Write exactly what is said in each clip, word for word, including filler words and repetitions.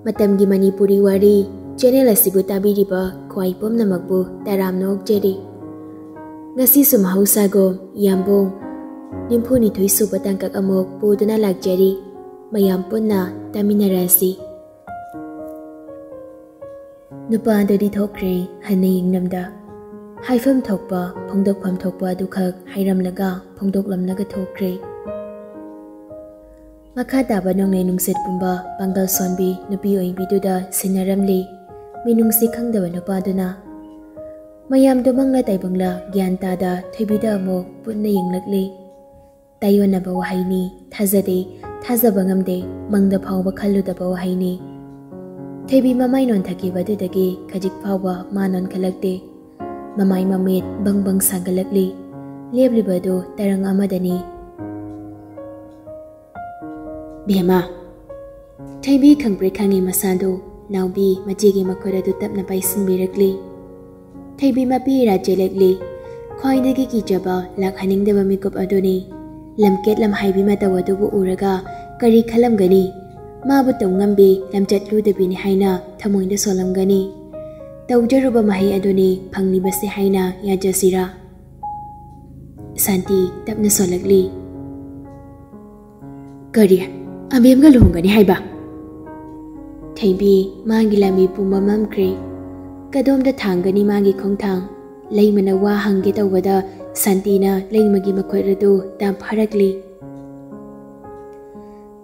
ꯃꯇꯝꯒꯤ ꯃꯅꯤꯄꯨꯔꯤ ꯋꯥꯔꯤ ꯆꯦꯅꯦꯜ ꯑꯁꯤꯕꯨ ꯇꯥꯕꯤꯔꯤꯕ ꯈ꯭ꯋꯥꯏ ꯄꯨꯝꯅꯃꯛꯄꯨ ꯇꯔꯥꯝꯅ ꯑꯣꯛꯆꯔꯤ꯫ ꯉꯁꯤꯁꯨ ꯃꯍꯧꯁꯥꯒꯨꯝ ꯌꯥꯝꯕꯨꯡ ꯅꯤꯐꯨꯅꯤꯊꯣꯏ ꯁꯨꯕ ꯇꯥꯡꯀꯛ ꯑꯃꯨꯛ ꯄꯨꯗꯨꯅ ꯂꯥꯛꯆꯔꯤ꯫ ꯃꯌꯥꯝ ꯄꯨꯟꯅ ꯇꯥꯃꯤꯟꯅꯔꯁꯤ꯫ ꯅꯨꯄꯥ ꯑꯗꯨꯗꯤ ꯊꯣꯛꯈ꯭ꯔꯦ ꯍꯟꯅ ꯌꯦꯡꯂꯝꯗ꯫ ꯍꯥꯏꯐꯝ ꯊꯣꯛꯄ, ꯐꯣꯡꯗꯣꯛꯐꯝ ꯊꯣꯛꯄ ꯑꯗꯨꯈꯛ ꯍꯥꯏꯔꯝꯂꯒ ꯐꯣꯡꯗꯣꯛꯂꯝꯂꯒ ꯊꯣꯛꯈ꯭ꯔꯦ꯫ ꯃꯈꯥ ꯇꯥꯕ ꯅꯣꯡꯂꯩ ꯅꯨꯡꯁꯤꯠ ꯄꯨꯝꯕ ꯄꯥꯡꯒꯜ ꯁꯣꯟꯕꯤ ꯅꯨꯄꯤ ꯑꯣꯏꯕꯤꯗꯨꯗ ꯁꯤꯟꯅꯔꯝꯂꯤ ꯃꯤꯅꯨꯡꯁꯤ ꯈꯪꯗꯕ ꯅꯨꯄꯥꯗꯨꯅ꯫ ꯃꯌꯥꯝꯗꯣ ꯃꯪꯂꯥ ꯇꯥꯏꯕꯪꯂꯥ ꯒ꯭ꯌꯥꯟ ꯇꯥꯗ ꯊꯣꯏꯕꯤꯗ ꯑꯃꯨꯛ ꯄꯨꯟꯅ ꯌꯦꯡꯂꯛꯂꯤ꯫ ꯇꯥꯏꯌꯣꯟꯅꯕ ꯋꯥꯍꯩꯅꯤ, ꯊꯥꯖꯗꯦ, ꯊꯥꯖꯕ ꯉꯝꯗꯦ, ꯃꯪꯗ ꯐꯥꯎꯕ ꯈꯜꯂꯨꯗꯕ ꯋꯥꯍꯩꯅꯤ꯫ ꯊꯣꯏꯕꯤ ꯃꯃꯥꯏ ꯅꯣꯟꯊꯈꯤꯕꯗꯨꯗꯒꯤ ꯈꯖꯤꯛ ꯐꯥꯎꯕ ꯃꯥ ꯅꯣꯟꯈꯠꯂꯛꯇꯦ꯫ ꯃꯃꯥꯏ ꯃꯃꯤꯠ ꯕꯪ ꯕꯪ ꯁꯥꯒꯠꯂꯛꯂꯤ꯫ ꯂꯦꯞꯂꯤꯕꯗꯨ ꯇꯔꯪ ꯑꯃꯗꯅꯤ꯫ "ꯕꯦꯝꯃ!" ꯊꯣꯏꯕꯤ ꯈꯪꯄ꯭ꯔꯦꯛ ꯈꯪꯉꯤ ꯃꯁꯥꯗꯨ꯫ ꯅꯥꯎꯕꯤ ꯃꯆꯦꯒꯤ ꯃꯈꯨꯠ ꯑꯗꯨ ꯇꯞꯅ ꯄꯥꯏꯁꯤꯟꯕꯤꯔꯛꯂꯤ꯫ ꯊꯣꯏꯕꯤ ꯃꯄꯤ ꯏꯔꯥ ꯆꯦꯜꯂꯛꯂꯤ꯫ ꯈ꯭ꯋꯥꯏꯗꯒꯤ ꯀꯤꯖꯕ, ꯂꯥꯛꯍꯟꯅꯤꯡꯗꯕ ꯃꯤꯀꯨꯞ ꯑꯗꯨꯅꯤ꯫ ꯂꯝꯀꯦꯠ ꯂꯝꯍꯥꯏꯕꯤ ꯃꯇꯧ ꯑꯗꯨꯕꯨ ꯎꯔꯒ ꯀꯔꯤ ꯈꯜꯂꯝꯒꯅꯤ? ꯃꯥꯕꯨ ꯇꯧ ꯉꯝꯕꯤ, ꯂꯝꯆꯠ ꯂꯨꯗꯕꯤꯅꯤ ꯍꯥꯏꯅ ꯊꯃꯣꯏꯗ ꯁꯣꯜꯂꯝꯒꯅꯤ꯫ ꯇꯧꯖꯔꯨꯕ ꯃꯍꯩ ꯑꯗꯨꯅꯤ ꯐꯪꯂꯤꯕꯁꯦ ꯍꯥꯏꯅ ꯌꯥꯖꯁꯤꯔꯥ? ꯁꯥꯟꯇꯤ ꯇꯞꯅ ꯁꯣꯜꯂꯛꯂꯤ꯫ "ꯀꯔꯤ? ꯑꯕꯦꯝꯒ ꯂꯨꯍꯣꯡꯒꯅꯤ ꯍꯥꯏꯕ?" ꯊꯣꯏꯕꯤ ꯃꯥꯒꯤ ꯂꯝꯕꯤ ꯄꯨꯝꯕ ꯃꯝꯈ꯭ꯔꯦ꯫ ꯀꯗꯣꯝꯗ ꯊꯥꯡꯒꯅꯤ ꯃꯥꯒꯤ ꯈꯣꯡꯊꯥꯡ? ꯂꯩꯃꯅ ꯋꯥ ꯍꯪꯒꯦ ꯇꯧꯕꯗ ꯁꯥꯟꯇꯤꯅ ꯂꯩꯃꯒꯤ ꯃꯈꯨꯠ ꯑꯗꯨ ꯇꯥꯞ ꯐꯥꯔꯛꯂꯤ꯫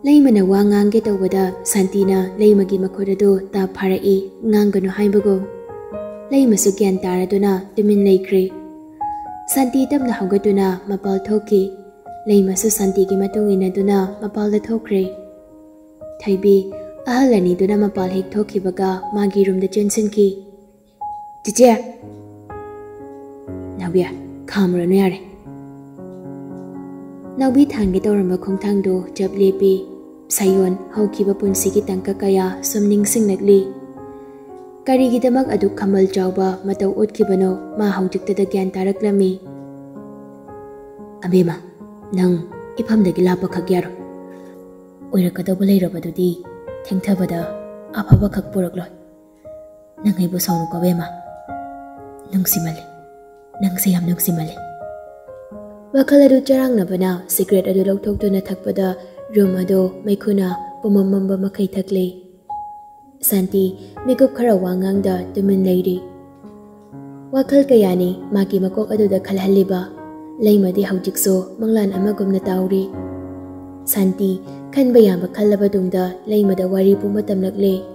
ꯂꯩꯃꯅ ꯋꯥ ꯉꯥꯡꯒꯦ ꯇꯧꯕꯗ ꯁꯥꯟꯇꯤꯅ ꯂꯩꯃꯒꯤ ꯃꯈꯨꯠ ꯑꯗꯨ ꯇꯥꯞ ꯐꯥꯔꯛꯏ, ꯉꯥꯡꯒꯅꯨ ꯍꯥꯏꯕꯒꯨꯝ꯫ ꯂꯩꯃꯁꯨ ꯒ꯭ꯌꯥꯟ ꯇꯥꯔꯗꯨꯅ ꯇꯨꯃꯤꯟ ꯂꯩꯈ꯭ꯔꯦ꯫ ꯁꯥꯟꯇꯤ ꯇꯞꯅ ꯍꯧꯒꯠꯇꯨꯅ ꯃꯄꯥꯜ ꯊꯣꯛꯈꯤ꯫ ꯂꯩꯃꯁꯨ ꯁꯥꯟꯇꯤꯒꯤ ꯃꯇꯨꯡ ꯏꯟꯅꯗꯨꯅ ꯃꯄꯥꯜꯗ ꯊꯣꯛꯈ꯭ꯔꯦ꯫ ꯊꯣꯏꯕꯤ ꯑꯍꯜ ꯑꯅꯤꯗꯨꯅ ꯃꯄꯥꯜ ꯍꯦꯛ ꯊꯣꯛꯈꯤꯕꯒ ꯃꯥꯒꯤ ꯔꯨꯝꯗ ꯆꯦꯟꯁꯤꯟꯈꯤ꯫ "ꯆꯦꯆꯦ!" "ꯅꯥꯎꯕꯤ, ꯈꯥꯝꯃꯨꯔꯅꯨ ꯌꯥꯔꯦ꯫" ꯅꯥꯎꯕꯤ ꯊꯥꯡꯒꯦ ꯇꯧꯔꯝꯕ ꯈꯣꯡꯊꯥꯡꯗꯨ ꯆꯞ ꯂꯦꯞꯄꯤ꯫ ꯁꯥꯌꯣꯟ ꯍꯧꯈꯤꯕ ꯄꯨꯟꯁꯤꯒꯤ ꯇꯥꯡꯀꯛ ꯀꯌꯥ ꯁꯨꯝ ꯅꯤꯡꯁꯤꯡꯂꯛꯂꯤ꯫ ꯀꯔꯤꯒꯤꯗꯃꯛ ꯑꯗꯨꯛ ꯈꯝꯕꯜ ꯆꯥꯎꯕ ꯃꯇꯧ ꯎꯠꯈꯤꯕꯅꯣ ꯃꯥ ꯍꯧꯖꯤꯛꯇꯗ ꯒ꯭ꯌꯥꯟ ꯇꯥꯔꯛꯂꯝꯃꯤ꯫ "ꯑꯕꯦꯝꯃ, ꯅꯪ ꯏꯐꯝꯗꯒꯤ ꯂꯥꯞꯄꯈꯛ ꯌꯥꯔꯣꯏ꯫ ꯑꯣꯏꯔꯛꯀꯗꯧꯕ ꯂꯩꯔꯕꯗꯨꯗꯤ ꯊꯦꯡꯊꯕꯗ ꯑꯐꯕꯈꯛ ꯄꯨꯔꯛꯂꯣꯏ꯫ ꯅꯪ ꯑꯩꯕꯨ ꯁꯥꯎꯅꯨꯀꯣ ꯕꯦꯝꯃ꯫ ꯅꯨꯡꯁꯤꯃꯜꯂꯤ꯫ ꯅꯪꯁꯦ ꯌꯥꯝ ꯅꯨꯡꯁꯤꯃꯜꯂꯤ꯫ ꯋꯥꯈꯜ ꯑꯗꯨ ꯆꯔꯥꯡꯅꯕꯅ ꯁꯤꯒꯔꯦꯠ ꯑꯗꯨ ꯂꯧꯊꯣꯛꯇꯨꯅ ꯊꯛꯄꯗ ꯔꯨꯝ ꯑꯗꯨ ꯃꯩꯈꯨꯅ ꯄꯨꯝꯃꯝ ꯃꯝꯕ ꯃꯈꯩ ꯊꯛꯂꯦ꯫ ꯁꯥꯟꯇꯤ ꯃꯤꯀꯨꯞ ꯈꯔ ꯋꯥ ꯉꯥꯡꯗ ꯇꯨꯃꯤꯟ ꯂꯩꯔꯤ꯫ ꯋꯥꯈꯜ ꯀꯌꯥꯅꯤ ꯃꯥꯒꯤ ꯃꯀꯣꯛ ꯑꯗꯨꯗ ꯈꯜꯍꯜꯂꯤꯕ꯫ ꯂꯩꯃꯗꯤ ꯍꯧꯖꯤꯛꯁꯨ ꯃꯪꯂꯥꯟ ꯑꯃꯒꯨꯝꯅ ꯇꯥꯎꯔꯤ꯫ ꯁꯥꯟꯇꯤ ꯈꯟꯕ ꯌꯥꯕ ꯈꯜꯂꯕ ꯇꯨꯡꯗ ꯂꯩꯃꯗ ꯋꯥꯔꯤ ꯄꯨꯝꯕ ꯇꯝꯂꯛꯂꯦ꯫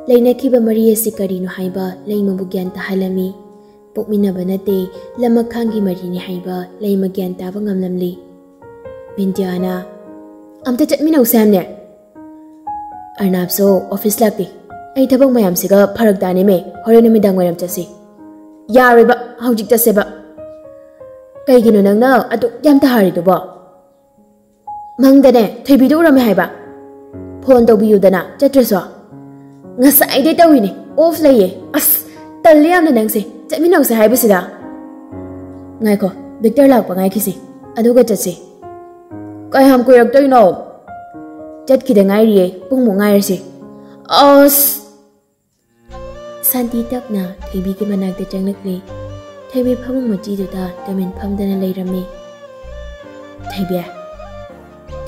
ꯂꯩꯅꯈꯤꯕ ꯃꯔꯤ ꯑꯁꯤ ꯀꯔꯤꯅꯣ ꯍꯥꯏꯕ ꯂꯩꯃꯕꯨ ꯒ꯭ꯌꯥꯟ ꯇꯥꯍꯜꯂꯝꯃꯤ꯫ ꯄꯣꯛꯃꯤꯟꯅꯕ ꯅꯠꯇꯦ, ꯂꯃꯛꯈꯥꯡꯒꯤ ꯃꯔꯤꯅꯤ ꯍꯥꯏꯕ ꯂꯩꯃ ꯒ꯭ꯌꯥꯟ ꯇꯥꯕ ꯉꯝꯂꯝꯂꯤ꯫ ꯕꯤꯟꯗ꯭ꯌꯥꯅ, "ꯑꯝꯇ ꯆꯠꯃꯤꯟꯅꯧꯁꯦ ꯍꯥꯏꯕꯅꯦ꯫ ꯑꯔꯅꯥꯞꯁꯨ ꯑꯣꯐꯤꯁ ꯂꯥꯛꯇꯦ꯫ ꯑꯩ ꯊꯕꯛ ꯃꯌꯥꯝꯁꯤꯒ ꯐꯔꯛ ꯇꯥꯅꯦꯃꯦ꯫ ꯍꯣꯔꯦꯟ ꯅꯨꯃꯤꯗꯥꯡ ꯋꯥꯏꯔꯝ ꯆꯠꯁꯤ꯫ ꯌꯥꯔꯣꯏꯕ, ꯍꯧꯖꯤꯛ ꯆꯠꯁꯦꯕ꯫ ꯀꯩꯒꯤꯅꯣ ꯅꯪꯅ ꯑꯗꯨꯛ ꯌꯥꯝ ꯇꯍꯥꯔꯤꯗꯨꯕꯣ?" ꯃꯪꯗꯅꯦ ꯊꯣꯏꯕꯤꯗꯨ ꯎꯔꯝꯃꯦ ꯍꯥꯏꯕ꯫ ꯐꯣꯟ ꯇꯧꯕꯤꯌꯨꯗꯅ ꯆꯠꯇ꯭ꯔꯁꯨ꯫ ꯉꯁꯥꯏꯗꯩ ꯇꯧꯔꯤꯅꯦ, ꯑꯣꯐ ꯂꯩꯌꯦ꯫ ꯑꯁ, ꯇꯜꯂꯦ ꯌꯥꯝꯅ ꯅꯪꯁꯦ, ꯆꯠꯃꯤꯟꯅꯧꯁꯦ ꯍꯥꯏꯕꯁꯤꯗ꯫ ꯉꯥꯏꯈꯣ, ꯕꯤꯛꯇꯔ ꯂꯥꯛꯄ ꯉꯥꯏꯈꯤꯁꯦ, ꯑꯗꯨꯒ ꯆꯠꯁꯦ꯫ ꯀꯌꯥꯝ ꯀꯨꯏꯔꯛꯇꯣꯏꯅꯣ? ꯆꯠꯈꯤꯗ ꯉꯥꯏꯔꯤꯌꯦ, ꯄꯨꯡꯃꯨꯛ ꯉꯥꯏꯔꯁꯦ꯫ ꯑꯁ! ꯁꯥꯟꯇꯤ ꯇꯞꯅ ꯊꯣꯏꯕꯤꯒꯤ ꯃꯅꯥꯛꯇ ꯆꯪꯂꯛꯂꯦ꯫ ꯊꯣꯏꯕꯤ ꯐꯃꯨꯡ ꯃꯆꯤꯗꯨꯗ ꯇꯨꯃꯤꯟ ꯐꯝꯗꯅ ꯂꯩꯔꯝꯃꯤ꯫ ꯊꯣꯏꯕꯤ,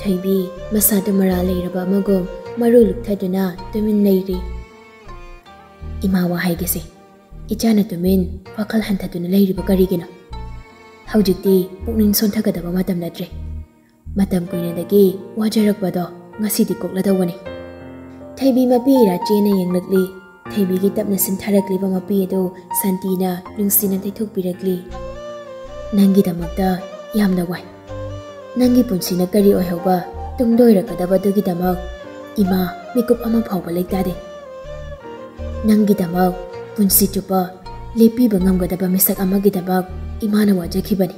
ꯊꯣꯏꯕꯤ ꯃꯁꯥꯗꯨ ꯃꯔꯥ ꯂꯩꯔꯕ ꯑꯃꯒꯨꯝ ꯃꯔꯨ ꯂꯨꯞꯊꯗꯨꯅ ꯇꯨꯃꯤꯟ ꯂꯩꯔꯤ꯫ "ꯏꯃꯥ, ꯋꯥ ꯍꯥꯏꯒꯦꯁꯦ꯫ ꯏꯆꯥꯅ ꯇꯨꯃꯤꯟ, ꯋꯥꯈꯜ ꯍꯟꯊꯗꯨꯅ ꯂꯩꯔꯤꯕ ꯀꯔꯤꯒꯤꯅꯣ? ꯍꯧꯖꯤꯛꯇꯤ ꯄꯨꯛꯅꯤꯡ ꯁꯣꯟꯊꯒꯗꯕ ꯃꯇꯝ ꯅꯠꯇ꯭ꯔꯦ꯫ ꯃꯇꯝ ꯀꯨꯏꯅꯗꯒꯤ ꯋꯥꯖꯔꯛꯄꯗꯣ ꯉꯁꯤꯗꯤ ꯀꯣꯛꯂꯗꯧꯕꯅꯤ꯫" ꯊꯣꯏꯕꯤ ꯃꯄꯤ ꯏꯔꯥ ꯆꯦꯅ ꯌꯦꯡꯂꯛꯂꯤ꯫ ꯊꯣꯏꯕꯤꯒꯤ ꯇꯞꯅ ꯁꯤꯟꯊꯔꯛꯂꯤꯕ ꯃꯄꯤ ꯑꯗꯨ ꯁꯥꯟꯇꯤꯅ ꯅꯨꯡꯁꯤꯅ ꯇꯩꯊꯣꯛꯄꯤꯔꯛꯂꯤ꯫ "ꯅꯪꯒꯤꯗꯃꯛꯇ ꯌꯥꯝꯅ ꯋꯥꯏ꯫ ꯅꯪꯒꯤ ꯄꯨꯟꯁꯤꯅ ꯀꯔꯤ ꯑꯣꯏꯍꯧꯕ, ꯇꯨꯡꯗ ꯑꯣꯏꯔꯛꯀꯗꯕꯗꯨꯒꯤꯗꯃꯛ ꯏꯃꯥ ꯃꯤꯀꯨꯞ ꯑꯃ ꯐꯥꯎꯕ ꯂꯩꯇꯥꯗꯦ꯫ ꯅꯪꯒꯤꯗꯃꯛ ꯄꯨꯟꯁꯤ ꯆꯨꯞꯄ ꯂꯦꯞꯄꯤꯕ ꯉꯝꯒꯗꯕ ꯃꯤꯁꯛ ꯑꯃꯒꯤꯗꯃꯛ ꯏꯃꯥꯅ ꯋꯥꯖꯈꯤꯕꯅꯤ꯫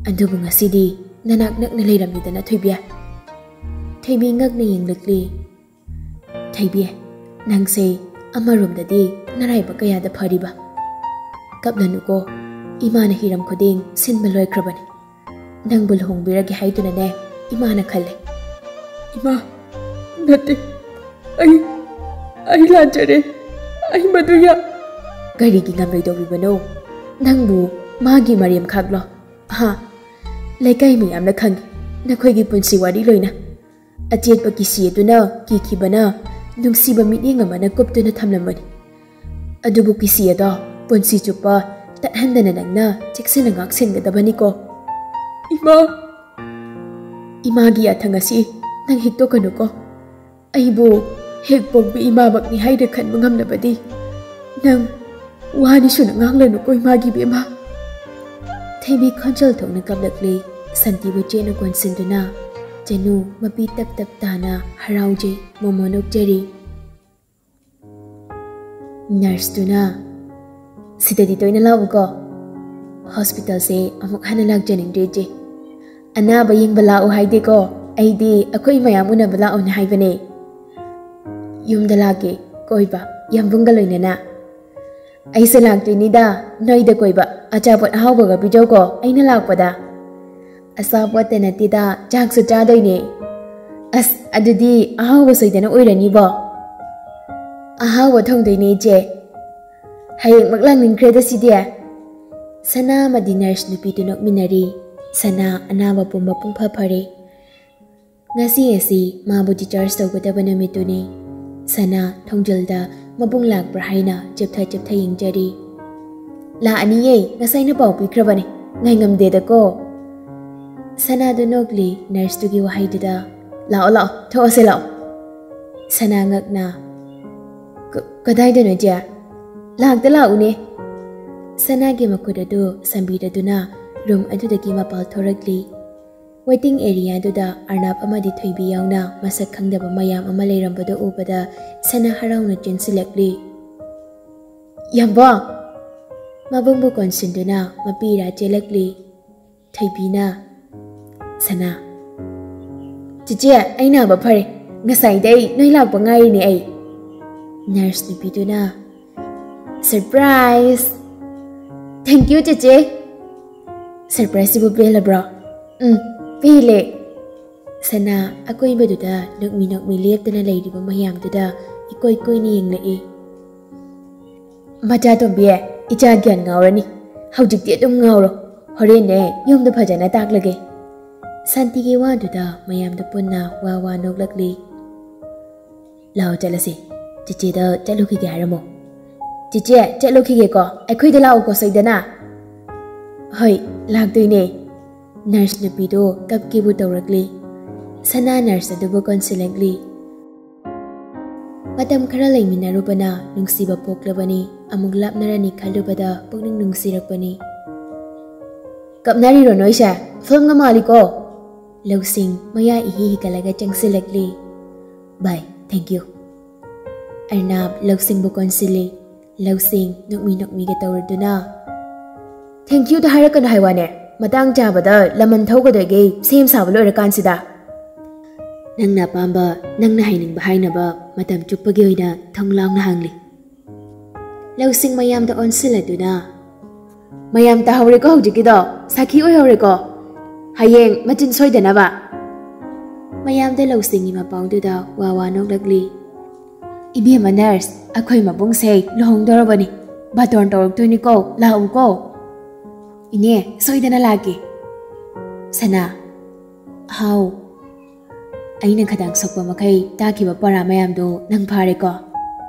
ꯑꯗꯨꯕꯨ ꯉꯁꯤꯗꯤ ꯅꯅꯥꯛ ꯅꯛꯅ ꯂꯩꯔꯝꯃꯤꯗꯅ, ꯊꯣꯏꯕꯤ꯫" ꯊꯣꯏꯕꯤ ꯉꯛꯅ ꯌꯦꯡꯂꯛꯂꯤ꯫ "ꯊꯣꯏꯕꯤ, ꯅꯪꯁꯦ ꯑꯃꯔꯣꯝꯗꯗꯤ ꯅꯔꯥꯏꯕꯛ ꯀꯌꯥꯗ ꯐꯔꯤꯕ꯫ ꯀꯞꯂꯅꯨꯀꯣ, ꯏꯃꯥꯅ ꯍꯤꯔꯝ ꯈꯨꯗꯤꯡ ꯁꯤꯟꯕ ꯂꯣꯏꯈ꯭ꯔꯕꯅꯤ꯫ ꯅꯪꯕꯨ ꯂꯨꯍꯣꯡꯕꯤꯔꯒꯦ ꯍꯥꯏꯗꯨꯅꯅꯦ ꯏꯃꯥꯅ ꯈꯜꯂꯦ꯫" "ꯏꯃꯥ, ꯅꯠꯇꯦ, ꯑꯩ ꯑꯩ ꯂꯥꯟꯖꯔꯦ꯫ ꯑꯩ ꯃꯗꯨ ꯌꯥ- ꯀꯔꯤꯒꯤ ꯉꯝꯂꯣꯏꯗꯧꯔꯤꯕꯅꯣ? ꯅꯪꯕꯨ ꯃꯥꯒꯤ ꯃꯔꯦꯝ ꯈꯥꯛꯂꯣ? ꯍꯥ? ꯂꯩꯀꯥꯏ ꯃꯌꯥꯝꯅ ꯈꯪꯏ ꯅꯈꯣꯏꯒꯤ ꯄꯨꯟꯁꯤ ꯋꯥꯔꯤ ꯂꯣꯏꯅ꯫ ꯑꯆꯦꯠꯄ ꯀꯤꯁꯤ ꯑꯗꯨꯅ ꯀꯤꯈꯤꯕꯅ ꯅꯨꯡꯁꯤꯕ ꯃꯤꯠꯌꯦꯡ ꯑꯃꯅ ꯀꯨꯞꯇꯨꯅ ꯊꯝꯂꯝꯕꯅꯤ꯫ ꯑꯗꯨꯕꯨ ꯀꯤꯁꯤ ꯑꯗꯣ ꯄꯨꯟꯁꯤ ꯆꯨꯞꯄ ꯇꯠꯍꯟꯗꯅ ꯅꯪꯅ ꯆꯦꯛꯁꯤꯟꯅ ꯉꯥꯛꯁꯦꯟꯒꯗꯕꯅꯤꯀꯣ꯫ ꯏꯃꯥ! ꯏꯃꯥꯒꯤ ꯌꯥꯊꯪ ꯑꯁꯤ ꯅꯪ ꯍꯤꯛꯇꯣꯛꯀꯅꯨꯀꯣ꯫ ꯑꯩꯕꯨ ꯍꯦꯛ ꯄꯣꯛꯄ ꯏꯃꯥꯃꯛꯅꯤ ꯍꯥꯏꯅ ꯈꯟꯕ ꯉꯝꯂꯕꯗꯤ ꯅꯪ ꯋꯥꯅꯤ ꯁꯨꯅ ꯉꯥꯡꯂꯅꯨꯀꯣ ꯏꯃꯥꯒꯤ ꯕꯦꯝꯃ꯫ ꯊꯣꯏꯕꯤ ꯈꯣꯟꯖꯦꯜ ꯊꯣꯛꯅ ꯀꯞꯂꯛꯂꯤ꯫ ꯁꯟꯇꯤꯕꯨ ꯆꯦꯠꯅ ꯀꯣꯟꯁꯤꯟꯗꯨꯅ ꯆꯅꯨ ꯃꯄꯤ ꯇꯞ ꯇꯞ ꯇꯥꯅ ꯍꯔꯥꯎꯖꯩ꯫ ꯃꯣꯃꯣ ꯅꯣꯛꯆꯔꯤ꯫ ꯅꯔꯁꯇꯨꯅ, "ꯁꯤꯗꯗꯤ ꯇꯣꯏꯅ ꯂꯥꯛꯎꯀꯣ꯫ ꯍꯣꯁꯄꯤꯇꯥꯜꯁꯦ ꯑꯃꯨꯛ ꯍꯟꯅ ꯂꯥꯛꯆꯅꯤꯡꯗ꯭ꯔꯦ ꯏꯆꯦ꯫ ꯑꯅꯥꯕ ꯌꯦꯡꯕ ꯂꯥꯛꯎ ꯍꯥꯏꯗꯦꯀꯣ, ꯑꯩꯗꯤ ꯑꯩꯈꯣꯏ ꯃꯌꯥꯝ ꯎꯅꯕ ꯂꯥꯛꯎꯅ ꯍꯥꯏꯕꯅꯦ꯫ ꯌꯨꯝꯗ ꯂꯥꯛꯀꯦ ꯀꯣꯏꯕ, ꯌꯥꯝꯕꯨꯡꯒ ꯂꯣꯏꯅꯅ꯫" "ꯑꯩꯁꯨ ꯂꯥꯛꯇꯣꯏꯅꯤꯗ ꯅꯣꯏꯗ ꯀꯣꯏꯕ, ꯑꯆꯥꯄꯣꯠ ꯑꯍꯥꯎꯕꯒ ꯄꯤꯖꯧꯀꯣ ꯑꯩꯅ ꯂꯥꯛꯄꯗ꯫" "ꯑꯆꯥꯄꯣꯠꯇ ꯅꯠꯇꯦꯗ, ꯆꯥꯛꯁꯨ ꯆꯥꯗꯣꯏꯅꯦ꯫" "ꯑꯁ, ꯑꯗꯨꯗꯤ ꯑꯍꯥꯎꯕ ꯁꯣꯏꯗꯅ ꯑꯣꯏꯔꯅꯤꯕꯣ꯫" "ꯑꯍꯥꯎꯕ ꯊꯣꯡꯗꯣꯏꯅꯦ ꯏꯆꯦ꯫ ꯍꯌꯦꯡꯃꯛ ꯂꯥꯛꯅꯤꯡꯈ꯭ꯔꯦꯗ ꯁꯤꯗꯤ꯫" ꯁꯅꯥ ꯑꯃꯗꯤ ꯅꯔꯁ ꯅꯨꯄꯤꯗꯨ ꯅꯣꯛꯃꯤꯟꯅꯔꯤ꯫ ꯁꯅꯥ ꯑꯅꯥꯕ ꯄꯨꯝꯕ ꯄꯨꯡꯐ ꯐꯔꯦ꯫ ꯉꯁꯤ ꯑꯁꯤ ꯃꯥꯕꯨ discharge ꯇꯧꯒꯗꯕ ꯅꯨꯃꯤꯠꯇꯨꯅꯤ꯫ ꯁꯅꯥ ꯊꯣꯡꯖꯤꯜꯗ ꯃꯕꯨꯡ ꯂꯥꯛꯄ꯭ꯔꯥ ꯍꯥꯏꯅ ꯆꯦꯞꯊ ꯆꯦꯞꯊ ꯌꯦꯡꯖꯔꯤ꯫ "ꯂꯥꯛꯑꯅꯤꯌꯦ, ꯉꯁꯥꯏꯅ ꯄꯥꯎ ꯄꯤꯈ꯭ꯔꯕꯅꯦ, ꯉꯥꯏꯉꯝꯗꯦꯗꯀꯣ꯫" ꯁꯅꯥꯗꯨ ꯅꯣꯛꯂꯤ ꯅꯔꯁꯇꯨꯒꯤ ꯋꯥꯍꯩꯗꯨꯗ꯫ "ꯂꯥꯛꯑꯣ, ꯂꯥꯛꯑꯣ, ꯊꯣꯛꯑꯁꯦ ꯂꯥꯛꯑꯣ꯫" ꯁꯅꯥ ꯉꯛꯅ, "ꯀ-, ꯀꯗꯥꯏꯗꯅꯣ ꯏꯆꯦ? ꯂꯥꯛꯇ ꯂꯥꯛꯎꯅꯦ꯫" ꯁꯅꯥꯒꯤ ꯃꯈꯨꯠ ꯑꯗꯨ ꯁꯝꯕꯤꯔꯗꯨꯅ ꯔꯨꯝ ꯑꯗꯨꯗꯒꯤ ꯃꯄꯥꯜ ꯊꯣꯔꯛꯂꯤ꯫ ꯋꯦꯇꯤꯡ ꯑꯦꯔꯤꯌꯥꯗꯨꯗ ꯑꯔꯅꯥꯞ ꯑꯃꯗꯤ ꯊꯣꯏꯕꯤ ꯌꯥꯎꯅ ꯃꯁꯛ ꯈꯪꯗꯕ ꯃꯌꯥꯝ ꯑꯃ ꯂꯩꯔꯝꯕꯗꯨ ꯎꯕꯗ ꯁꯅꯥ ꯍꯔꯥꯎꯅ ꯆꯦꯟꯁꯤꯜꯂꯛꯂꯤ꯫ "ꯌꯥꯝꯕꯣ!" ꯃꯕꯨꯡꯕꯨ ꯀꯣꯟꯁꯤꯟꯗꯨꯅ ꯃꯄꯤ ꯏꯔꯥ ꯆꯦꯜꯂꯛꯂꯤ꯫ ꯊꯣꯏꯕꯤꯅ, "ꯁꯅꯥ꯫" "ꯆꯤꯆꯦ, ꯑꯩ ꯅꯥꯕ ꯐꯔꯦ꯫ ꯉꯁꯥꯏꯗꯩ ꯅꯣꯏ ꯂꯥꯛꯄ ꯉꯥꯏꯔꯤꯅꯦ ꯑꯩ꯫" ꯅꯔꯁ ꯅꯨꯄꯤꯗꯨꯅ, "Surprise!" "Thank you, ꯆꯤꯆꯦ꯫" "Surpriseꯁꯤꯕꯨ ꯄꯦꯜꯂꯕ꯭ꯔꯣ?" "ꯎꯝ, ꯄꯦꯜꯂꯦ꯫" ꯁꯅꯥ ꯑꯀꯣꯏꯕꯗꯨꯗ ꯅꯣꯛꯃꯤ ꯅꯣꯛꯃꯤ ꯂꯦꯞꯇꯅ ꯂꯩꯔꯤꯕ ꯃꯌꯥꯝꯗꯨꯗ ꯏꯀꯣꯏ ꯀꯣꯏꯅ ꯌꯦꯡꯂꯛꯏ꯫ "ꯃꯆꯥꯇꯣꯝꯕꯤ, ꯏꯆꯥ ꯒ꯭ꯌꯥꯟ ꯉꯥꯎꯔꯅꯤ꯫ ꯍꯧꯖꯤꯛꯇꯤ ꯑꯗꯨꯝ ꯉꯥꯎꯔꯣ꯫ ꯍꯣꯔꯦꯟꯅꯦ ꯌꯨꯝꯗ ꯐꯖꯅ ꯇꯥꯛꯂꯒꯦ꯫" ꯁꯥꯟꯇꯤꯒꯤ ꯋꯥꯗꯨꯗ ꯃꯌꯥꯝꯗꯨ ꯄꯨꯟꯅ ꯋꯥ ꯋꯥ ꯅꯣꯛꯂꯛꯂꯤ꯫ "ꯂꯥꯛꯑꯣ ꯆꯠꯂꯁꯤ꯫ ꯆꯤꯆꯦꯗ ꯆꯠꯂꯨꯈꯤꯒꯦ ꯍꯥꯏꯔꯝꯃꯣ꯫" "ꯆꯤꯆꯦ, ꯆꯠꯂꯨꯈꯤꯒꯦꯀꯣ꯫ ꯑꯩꯈꯣꯏꯗ ꯂꯥꯛꯎꯀꯣ ꯁꯣꯏꯗꯅ꯫" "ꯍꯣꯏ, ꯂꯥꯛꯇꯣꯏꯅꯦ꯫" ꯅꯔꯁ ꯅꯨꯄꯤꯗꯣ ꯀꯞꯀꯦꯕꯨ ꯇꯧꯔꯛꯂꯤ꯫ ꯁꯅꯥ ꯅꯔꯁ ꯑꯗꯨꯕꯨ ꯀꯣꯟꯁꯤꯜꯂꯛꯂꯤ꯫ ꯃꯇꯝ ꯈꯔ ꯂꯩꯃꯤꯟꯅꯔꯨꯕꯅ ꯅꯨꯡꯁꯤꯕ ꯄꯣꯛꯂꯕꯅꯤ꯫ ꯑꯃꯨꯛ ꯂꯥꯞꯅꯔꯅꯤ ꯈꯜꯂꯨꯕꯗ ꯄꯨꯛꯅꯤꯡ ꯅꯨꯡꯁꯤꯔꯛꯄꯅꯤ꯫ "ꯀꯞꯅꯔꯤꯔꯣ ꯅꯣꯏꯁꯦ? ꯐꯤꯂꯝꯒ ꯃꯥꯜꯂꯤꯀꯣ꯫" ꯂꯧꯁꯤꯡ ꯃꯌꯥ ꯏꯍꯤ ꯍꯤꯒꯠꯂꯒ ꯆꯪꯁꯤꯜꯂꯛꯂꯤ꯫ "ꯕꯥꯏ, thank you꯫" ꯑꯔꯅꯥꯕ ꯂꯧꯁꯤꯡꯕꯨ ꯀꯣꯟꯁꯤꯜꯂꯤ꯫ ꯂꯧꯁꯤꯡ ꯅꯣꯛꯃꯤ ꯅꯣꯛꯃꯤꯒ ꯇꯧꯔꯗꯨꯅ, "Thank youꯗ ꯍꯥꯏꯔꯛꯀꯅꯨ ꯍꯥꯏ ꯋꯥꯅꯦ꯫ ꯃꯇꯥꯡ ꯆꯥꯕꯗ ꯂꯃꯟ ꯊꯧꯒꯗꯣꯏꯒꯤ ꯁꯦꯝ ꯁꯥꯕ ꯂꯣꯏꯔꯀꯥꯟꯁꯤꯗ꯫" "ꯅꯪꯅ ꯑꯄꯥꯝꯕ, ꯅꯪꯅ ꯍꯥꯏꯅꯤꯡꯕ ꯍꯥꯏꯅꯕ ꯃꯇꯝ ꯆꯨꯞꯄꯒꯤ ꯑꯣꯏꯅ ꯊꯣꯡ ꯂꯥꯎꯅ ꯍꯥꯡꯂꯤ꯫" ꯂꯧꯁꯤꯡ ꯃꯌꯥꯝꯗ ꯑꯣꯟꯁꯤꯜꯂꯗꯨꯅ, "ꯃꯌꯥꯝ ꯇꯥꯍꯧꯔꯦꯀꯣ ꯍꯧꯖꯤꯛꯀꯤꯗꯣ, ꯁꯥꯈꯤ ꯑꯣꯏꯍꯧꯔꯦꯀꯣ꯫ ꯍꯌꯦꯡ ꯃꯆꯤꯟ ꯁꯣꯏꯗꯅꯕ꯫" ꯃꯌꯥꯝꯗ ꯂꯧꯁꯤꯡꯒꯤ ꯃꯄꯥꯎꯗꯨꯗ ꯋꯥ ꯋꯥ ꯅꯣꯛꯂꯛꯂꯤ꯫ "ꯏꯕꯦꯝꯃ ꯅꯔꯁ, ꯑꯩꯈꯣꯏ ꯃꯕꯨꯡꯁꯦ ꯂꯨꯍꯣꯡꯗꯧꯔꯕꯅꯤ꯫ ꯕꯥꯇꯣꯟ ꯇꯧꯔꯛꯇꯣꯏꯅꯤꯀꯣ, ꯂꯥꯛꯎꯀꯣ꯫" "ꯏꯅꯦ, ꯁꯣꯏꯗꯅ ꯂꯥꯛꯀꯦ꯫" ꯁꯅꯥ, "ꯍꯥꯎ꯫" "ꯑꯩꯅ ꯈꯗꯥꯡ ꯁꯣꯛꯄ ꯃꯈꯩ ꯇꯥꯈꯤꯕ ꯄꯔꯥ ꯃꯌꯥꯝꯗꯣ ꯅꯪ ꯐꯥꯔꯦꯀꯣ?"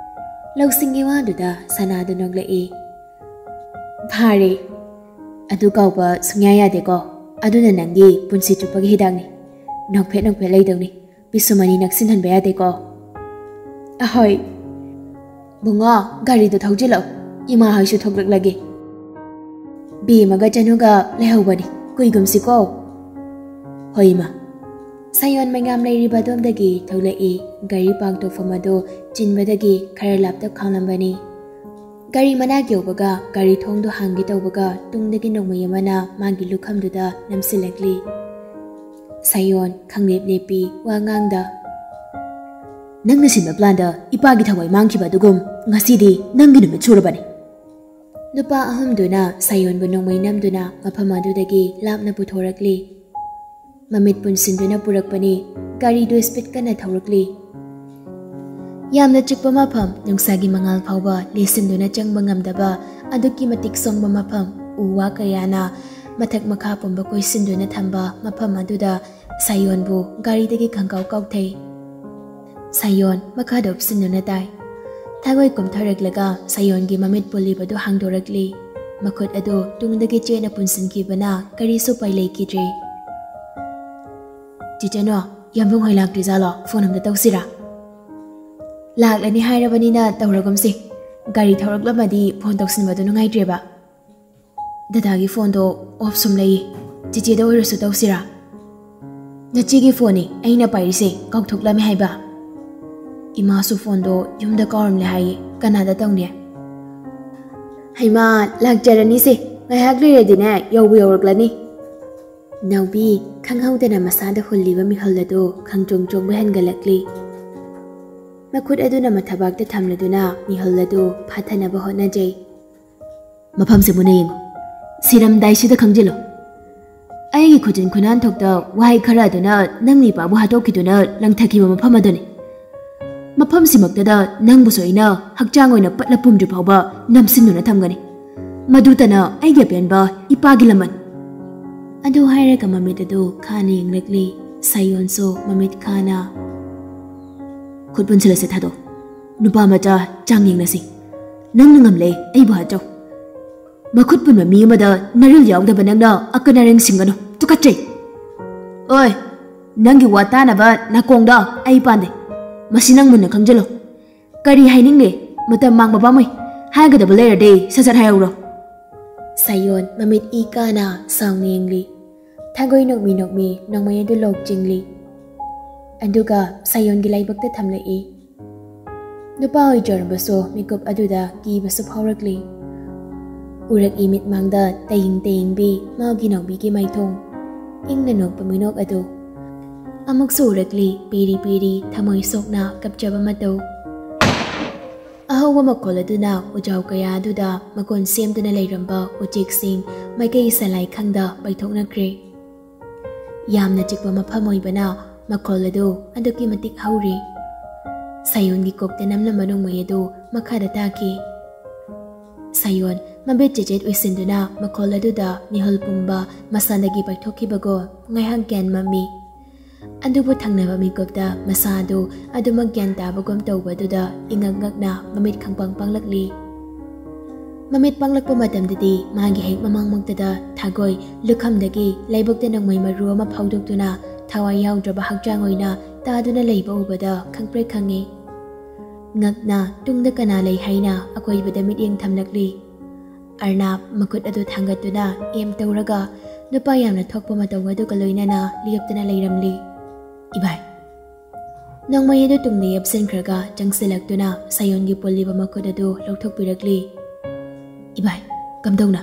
ꯂꯧꯁꯤꯡꯒꯤ ꯋꯥꯗꯨꯗ ꯁꯅꯥꯗꯨ ꯅꯣꯛꯂꯛꯏ꯫ "ꯐꯥꯔꯦ꯫ ꯑꯗꯨ ꯀꯥꯎꯕ ꯁꯨꯡꯌꯥ ꯌꯥꯗꯦꯀꯣ꯫ ꯑꯗꯨꯅ ꯅꯪꯒꯤ ꯄꯨꯟꯁꯤ ꯆꯨꯞꯄꯒꯤ ꯍꯤꯗꯥꯛꯅꯤ꯫ ꯅꯣꯛꯐꯦꯠ ꯅꯣꯛꯐꯦꯠ ꯂꯩꯗꯧꯅꯤ꯫ ꯄꯤꯁꯨꯃꯅꯤ ꯅꯛꯁꯤꯟꯍꯟꯕ ꯌꯥꯗꯦꯀꯣ꯫" "ꯑꯍꯣꯏ꯫" "ꯕꯨꯡꯉꯣ, ꯒꯥꯔꯤꯗꯣ ꯊꯧꯖꯤꯜꯂꯛꯑꯣ꯫ ꯏꯃꯥ ꯍꯣꯏꯁꯨ ꯊꯣꯛꯂꯛꯂꯒꯦ꯫ ꯕꯦꯝꯃꯒ ꯆꯅꯨꯒ ꯂꯩꯍꯧꯕꯅꯤ꯫ ꯀꯨꯏꯒꯨꯝꯁꯤꯀꯣ꯫" "ꯍꯣꯏ, ꯏꯃꯥ꯫" ꯁꯥꯌꯣꯟ ꯃꯩꯉꯥꯝ ꯂꯩꯔꯤꯕ ꯑꯗꯣꯝꯗꯒꯤ ꯊꯣꯛꯂꯛꯏ꯫ ꯒꯥꯔꯤ ꯄꯥꯔꯛ ꯇꯧꯐꯝ ꯑꯗꯨ ꯆꯤꯟꯕꯗꯒꯤ ꯈꯔ ꯂꯥꯞꯇꯛ ꯈꯥꯝꯂꯝꯕꯅꯤ꯫ ꯒꯥꯔꯤ ꯃꯅꯥꯛ ꯌꯧꯕꯒ ꯒꯥꯔꯤ ꯊꯣꯡꯗꯨ ꯍꯥꯡꯒꯦ ꯇꯧꯕꯒ ꯇꯨꯡꯗꯒꯤ ꯅꯣꯡꯃꯩ ꯑꯃꯅ ꯃꯥꯒꯤ ꯂꯨꯈꯝꯗꯨꯗ ꯅꯝꯁꯤꯜꯂꯛꯂꯤ꯫ ꯁꯥꯌꯣꯟ ꯈꯪꯂꯦꯞ ꯂꯦꯞꯄꯤ, ꯋꯥ ꯉꯥꯡꯗ꯫ "ꯅꯪꯅ ꯁꯤꯟꯕ ꯄ꯭ꯂꯥꯟꯗ ꯏꯄꯥꯒꯤ ꯊꯋꯥꯏ ꯃꯥꯡꯈꯤꯕ ꯑꯗꯨꯒꯨꯝ ꯉꯁꯤꯗꯤ ꯅꯪꯒꯤ ꯅꯨꯃꯤꯠ ꯁꯨꯔꯕꯅꯤ꯫" ꯅꯨꯄꯥ ꯑꯍꯨꯝꯗꯨꯅ ꯁꯥꯌꯣꯟꯕꯨ ꯅꯣꯡꯃꯩ ꯅꯝꯗꯨꯅ ꯃꯐꯝ ꯑꯗꯨꯗꯒꯤ ꯂꯥꯞꯅ ꯄꯨꯊꯣꯔꯛꯂꯤ꯫ ꯃꯃꯤꯠ ꯄꯨꯟꯁꯤꯟꯗꯨꯅ ꯄꯨꯔꯛꯄꯅꯤ꯫ ꯒꯥꯔꯤꯗꯨ ꯁ꯭ꯄꯤꯗ ꯀꯟꯅ ꯊꯧꯔꯛꯂꯤ꯫ ꯌꯥꯝꯅ ꯆꯤꯛꯄ ꯃꯐꯝ, ꯅꯨꯡꯁꯥꯒꯤ ꯃꯉꯥꯜ ꯐꯥꯎꯕ ꯂꯦꯁꯤꯟꯗꯨꯅ ꯆꯪꯕ ꯉꯝꯗꯕ ꯑꯗꯨꯛꯀꯤ ꯃꯇꯤꯛ ꯁꯣꯡꯕ ꯃꯐꯝ, ꯎ ꯋꯥ ꯀꯌꯥꯅ ꯃꯊꯛ ꯃꯈꯥ ꯄꯨꯝꯕ ꯀꯣꯏꯁꯤꯟꯗꯨꯅ ꯊꯝꯕ ꯃꯐꯝ ꯑꯗꯨꯗ ꯁꯥꯌꯣꯟꯕꯨ ꯒꯥꯔꯤꯗꯒꯤ ꯈꯪꯀꯥꯎ ꯀꯥꯎꯊꯩ꯫ ꯁꯥꯌꯣꯟ ꯃꯈꯥꯗ ꯎꯞꯁꯤꯟꯗꯨꯅ ꯇꯥꯏ꯫ ꯊꯥꯡꯒꯣꯏ ꯀꯨꯝꯊꯔꯛꯂꯒ ꯁꯥꯌꯣꯟꯒꯤ ꯃꯃꯤꯠ ꯄꯨꯜꯂꯤꯕꯗꯨ ꯍꯥꯡꯗꯣꯔꯛꯂꯤ꯫ ꯃꯈꯨꯠ ꯑꯗꯨ ꯇꯨꯡꯗꯒꯤ ꯆꯦꯠꯅ ꯄꯨꯟꯁꯤꯟꯈꯤꯕꯅ ꯀꯔꯤꯁꯨ ꯎꯄꯥꯏ ꯂꯩꯈꯤꯗ꯭ꯔꯦ꯫ "ꯆꯤꯆꯦꯅꯣ, ꯌꯥꯝꯕꯨꯡ ꯍꯣꯏ ꯂꯥꯛꯇ꯭ꯔꯤꯖꯥꯠꯂꯣ? ꯐꯣꯟ ꯑꯝꯇ ꯇꯧꯁꯤꯔꯥ?" "ꯂꯥꯛꯂꯅꯤ ꯍꯥꯏꯔꯕꯅꯤꯅ ꯇꯧꯔꯒꯨꯝꯁꯤ꯫ ꯒꯥꯔꯤ ꯊꯧꯔꯛꯂꯝꯃꯗꯤ ꯐꯣꯟ ꯇꯧꯁꯤꯟꯕꯗꯨ ꯅꯨꯡꯉꯥꯏꯇ꯭ꯔꯦꯕ꯫ ꯗꯗꯥꯒꯤ ꯐꯣꯟꯗꯣ ꯑꯣꯐ ꯁꯨꯝ ꯂꯩꯌꯦ꯫ ꯆꯤꯆꯦꯗ ꯑꯣꯏꯔꯁꯨ ꯇꯧꯁꯤꯔꯥ?" "ꯅꯆꯦꯒꯤ ꯐꯣꯟꯅꯤ ꯑꯩꯅ ꯄꯥꯏꯔꯤꯁꯦ, ꯀꯥꯎꯊꯣꯛꯂꯝꯃꯦ ꯍꯥꯏꯕ?" "ꯏꯃꯥꯁꯨ ꯐꯣꯟꯗꯣ ꯌꯨꯝꯗ ꯀꯥꯎꯔꯝꯂꯦ ꯍꯥꯏꯌꯦ, ꯀꯅꯥꯗ ꯇꯧꯅꯤ?" "ꯍꯩꯃꯥ, ꯂꯥꯛꯆꯔꯅꯤꯁꯦ, ꯉꯥꯏꯍꯥꯛ ꯂꯩꯔꯗꯤꯅꯦ ꯌꯧꯕꯨ ꯌꯧꯔꯛꯂꯅꯤ꯫" ꯅꯥꯎꯕꯤ ꯈꯪꯍꯧꯗꯅ ꯃꯁꯥꯗ ꯍꯨꯜꯂꯤꯕ ꯃꯤꯍꯨꯜ ꯑꯗꯨ ꯈꯪꯆꯣꯡ ꯆꯣꯡꯕ ꯍꯦꯟꯒꯠꯂꯛꯂꯤ꯫ ꯃꯈꯨꯠ ꯑꯗꯨꯅ ꯃꯊꯕꯥꯛꯇ ꯊꯝꯂꯗꯨꯅ ꯃꯤꯍꯨꯜ ꯑꯗꯨ ꯐꯥꯊꯅꯕ ꯍꯣꯠꯅꯖꯩ꯫ "ꯃꯐꯝꯁꯦ ꯃꯨꯟꯅ ꯌꯦꯡꯉꯨ꯫ ꯁꯤꯔꯝꯗꯥꯏꯁꯤꯗ ꯈꯪꯖꯤꯜꯂꯨ꯫ ꯑꯩꯒꯤ ꯈꯨꯖꯤꯟ ꯈꯨꯅꯥꯟꯊꯣꯛꯇ ꯋꯥꯍꯩ ꯈꯔ ꯑꯗꯨꯅ ꯅꯪ ꯅꯤꯄꯥꯕꯨ ꯍꯥꯠꯇꯣꯛꯈꯤꯗꯨꯅ ꯂꯪꯊꯈꯤꯕ ꯃꯐꯝ ꯑꯗꯨꯅꯤ꯫ ꯃꯐꯝꯁꯤꯃꯛꯇꯗ ꯅꯪꯕꯨꯁꯨ ꯑꯩꯅ ꯍꯛꯆꯥꯡ ꯑꯣꯏꯅ ꯄꯠꯂ ꯄꯨꯝꯗ꯭ꯔꯤ ꯐꯥꯎꯕ ꯅꯝꯁꯤꯟꯗꯨꯅ ꯊꯝꯒꯅꯤ꯫ ꯃꯗꯨꯇꯅ ꯑꯩꯒꯤ ꯑꯄꯦꯟꯕ ꯏꯄꯥꯒꯤ ꯂꯃꯟ꯫" ꯑꯗꯨ ꯍꯥꯏꯔꯒ ꯃꯃꯤꯠ ꯑꯗꯨ ꯈꯥꯅ ꯌꯦꯡꯂꯛꯂꯤ꯫ ꯁꯥꯌꯣꯟꯁꯨ ꯃꯃꯤꯠ ꯈꯥꯅ, "ꯈꯨꯠ ꯄꯨꯟꯁꯤꯜꯂꯁꯦ ꯊꯥꯗꯣ꯫ ꯅꯨꯄꯥ ꯃꯆꯥ, ꯆꯥꯡ ꯌꯦꯡꯅꯁꯤ꯫ ꯅꯪꯅ ꯉꯝꯂꯦ, ꯑꯩꯕꯨ ꯍꯥꯠꯆꯧ꯫ ꯃꯈꯨꯠ ꯄꯨꯟꯕ ꯃꯤ ꯑꯃꯗ ꯅꯔꯤꯜ ꯌꯥꯎꯗꯕ ꯅꯪꯅ ꯑꯀꯟ ꯑꯔꯤꯡ ꯁꯤꯡꯒꯅꯨ꯫ ꯇꯨꯀꯠꯆꯩ꯫ ꯑꯣꯏ, ꯅꯪꯒꯤ ꯋꯥ ꯇꯥꯅꯕ ꯅꯥꯀꯣꯡꯗ ꯑꯩ ꯄꯥꯟꯗꯦ꯫ ꯃꯁꯤ ꯅꯪ ꯃꯨꯟꯅ ꯈꯪꯖꯤꯜꯂꯨ꯫ ꯀꯔꯤ ꯍꯥꯏꯅꯤꯡꯂꯤ? ꯃꯇꯝ ꯃꯥꯡꯕ ꯄꯥꯝꯃꯨꯏ꯫ ꯍꯥꯏꯒꯗꯕ ꯂꯩꯔꯗꯤ ꯁꯠ ꯁꯠ ꯍꯥꯏꯍꯧꯔꯣ꯫" ꯁꯥꯌꯣꯟ ꯃꯃꯤꯠ ꯏ ꯀꯥꯅ ꯁꯥꯎꯅ ꯌꯦꯡꯂꯤ꯫ ꯊꯥꯡꯒꯣꯏ ꯅꯣꯛꯃꯤ ꯅꯣꯛꯃꯤ ꯅꯣꯡꯃꯩ ꯑꯗꯨ ꯂꯣꯛ ꯆꯤꯡꯂꯤ꯫ ꯑꯗꯨꯒ ꯁꯥꯌꯣꯟꯒꯤ ꯂꯥꯏꯕꯛꯇ ꯊꯝꯂꯛꯏ꯫ ꯅꯨꯄꯥ ꯑꯣꯏꯖꯔꯕꯁꯨ ꯃꯤꯀꯨꯞ ꯑꯗꯨꯗ ꯀꯤꯕꯁꯨ ꯐꯥꯎꯔꯛꯂꯤ꯫ ꯎꯔꯛꯏ ꯃꯤꯠꯃꯥꯡꯗ ꯇꯌꯤꯡ ꯇꯌꯤꯡꯕꯤ ꯃꯥꯒꯤ ꯅꯥꯎꯕꯤꯒꯤ ꯃꯥꯏꯊꯣꯡ꯫ ꯏꯪꯅ ꯅꯣꯛꯄ ꯃꯤꯅꯣꯛ ꯑꯗꯨ꯫ ꯑꯃꯨꯛꯁꯨ ꯎꯔꯛꯂꯤ ꯄꯤꯔꯤ ꯄꯤꯔꯤ ꯊꯃꯣꯏ ꯁꯣꯛꯅ ꯀꯞꯆꯕ ꯃꯇꯧ꯫ ꯑꯍꯧꯕ ꯃꯈꯣꯜ ꯑꯗꯨꯅ ꯎꯖꯥꯎ ꯀꯌꯥ ꯑꯗꯨꯗ ꯃꯀꯣꯟ ꯁꯦꯝꯗꯨꯅ ꯂꯩꯔꯝꯕ ꯎꯆꯦꯛꯁꯤꯡ ꯃꯥꯏꯀꯩ ꯁꯂꯥꯏ ꯈꯪꯗ ꯄꯥꯏꯊꯣꯛꯅꯈ꯭ꯔꯦ꯫ ꯌꯥꯝꯅ ꯆꯤꯛꯄ ꯃꯐꯝ ꯑꯣꯏꯕꯅ ꯃꯈꯣꯜ ꯑꯗꯨ ꯑꯗꯨꯛꯀꯤ ꯃꯇꯤꯛ ꯍꯧꯔꯤ꯫ ꯁꯥꯌꯣꯟꯒꯤ ꯀꯣꯛꯇ ꯅꯝꯂꯝꯕ ꯅꯣꯡꯃꯩ ꯑꯗꯨ ꯃꯈꯥꯗ ꯇꯥꯈꯤ꯫ ꯁꯥꯌꯣꯟ ꯃꯃꯤꯠ ꯆꯦꯆꯦꯠ ꯎꯏꯁꯤꯟꯗꯨꯅ ꯃꯈꯣꯜ ꯑꯗꯨꯗ ꯃꯤꯍꯨꯜ ꯄꯨꯝꯕ ꯃꯁꯥꯗꯒꯤ ꯄꯥꯏꯊꯣꯛꯈꯤꯕꯒꯨꯝ ꯉꯥꯏꯍꯥꯛ ꯒ꯭ꯌꯥꯟ ꯃꯝꯃꯤ꯫ ꯑꯗꯨꯕꯨ ꯊꯪꯅꯕ ꯃꯤꯀꯨꯞꯇ ꯃꯁꯥ ꯑꯗꯨ ꯑꯗꯨꯃꯛ ꯒ꯭ꯌꯥꯟ ꯇꯥꯕꯒꯨꯝ ꯇꯧꯕꯗꯨꯗ ꯏꯉꯛ ꯉꯛꯅ ꯃꯃꯤꯠ ꯈꯪꯄꯥꯡ ꯄꯥꯡꯂꯛꯂꯤ꯫ ꯃꯃꯤꯠ ꯄꯥꯡꯂꯛꯄ ꯃꯇꯝꯗꯗꯤ ꯃꯥꯒꯤ ꯍꯦꯛ ꯃꯃꯥꯡꯃꯛꯇꯗ ꯊꯥꯒꯣꯏ ꯂꯨꯈꯝꯗꯒꯤ ꯂꯩꯕꯛꯇ ꯅꯣꯡꯃꯩ ꯃꯔꯨ ꯑꯃ ꯐꯥꯎꯗꯣꯛꯇꯨꯅ ꯊꯋꯥꯏ ꯌꯥꯎꯗ꯭ꯔꯕ ꯍꯛꯆꯥꯡ ꯑꯣꯏꯅ ꯇꯥꯗꯨꯅ ꯂꯩꯕ ꯎꯕꯗ ꯈꯪꯄ꯭ꯔꯦꯛ ꯈꯪꯉꯤ꯫ ꯉꯛꯅ ꯇꯨꯡꯗ ꯀꯅꯥ ꯂꯩ ꯍꯥꯏꯅ ꯑꯀꯣꯏꯕꯗ ꯃꯤꯠꯌꯦꯡ ꯊꯝꯂꯛꯂꯤ꯫ ꯑꯔꯅꯥꯞ ꯃꯈꯨꯠ ꯑꯗꯨ ꯊꯥꯡꯒꯠꯇꯨꯅ ꯑꯦꯝ ꯇꯧꯔꯒ ꯅꯨꯄꯥ ꯌꯥꯝꯅ ꯊꯣꯛꯄ ꯃꯇꯧ ꯑꯗꯨꯒ ꯂꯣꯏꯅꯅ ꯂꯦꯞꯇꯨꯅ ꯂꯩꯔꯝꯂꯤ꯫ "ꯏꯕꯥꯏ!" ꯅꯣꯡꯃꯩ ꯑꯗꯨ ꯇꯨꯡꯗ ꯌꯦꯞꯁꯤꯟꯈ꯭ꯔꯒ ꯆꯪꯁꯤꯜꯂꯛꯇꯨꯅ ꯁꯥꯌꯣꯟꯒꯤ ꯄꯨꯜꯂꯤꯕ ꯃꯈꯨꯠ ꯑꯗꯨ ꯂꯧꯊꯣꯛꯄꯤꯔꯛꯂꯤ꯫ "ꯏꯕꯥꯏ, ꯀꯝꯗꯧꯅ?"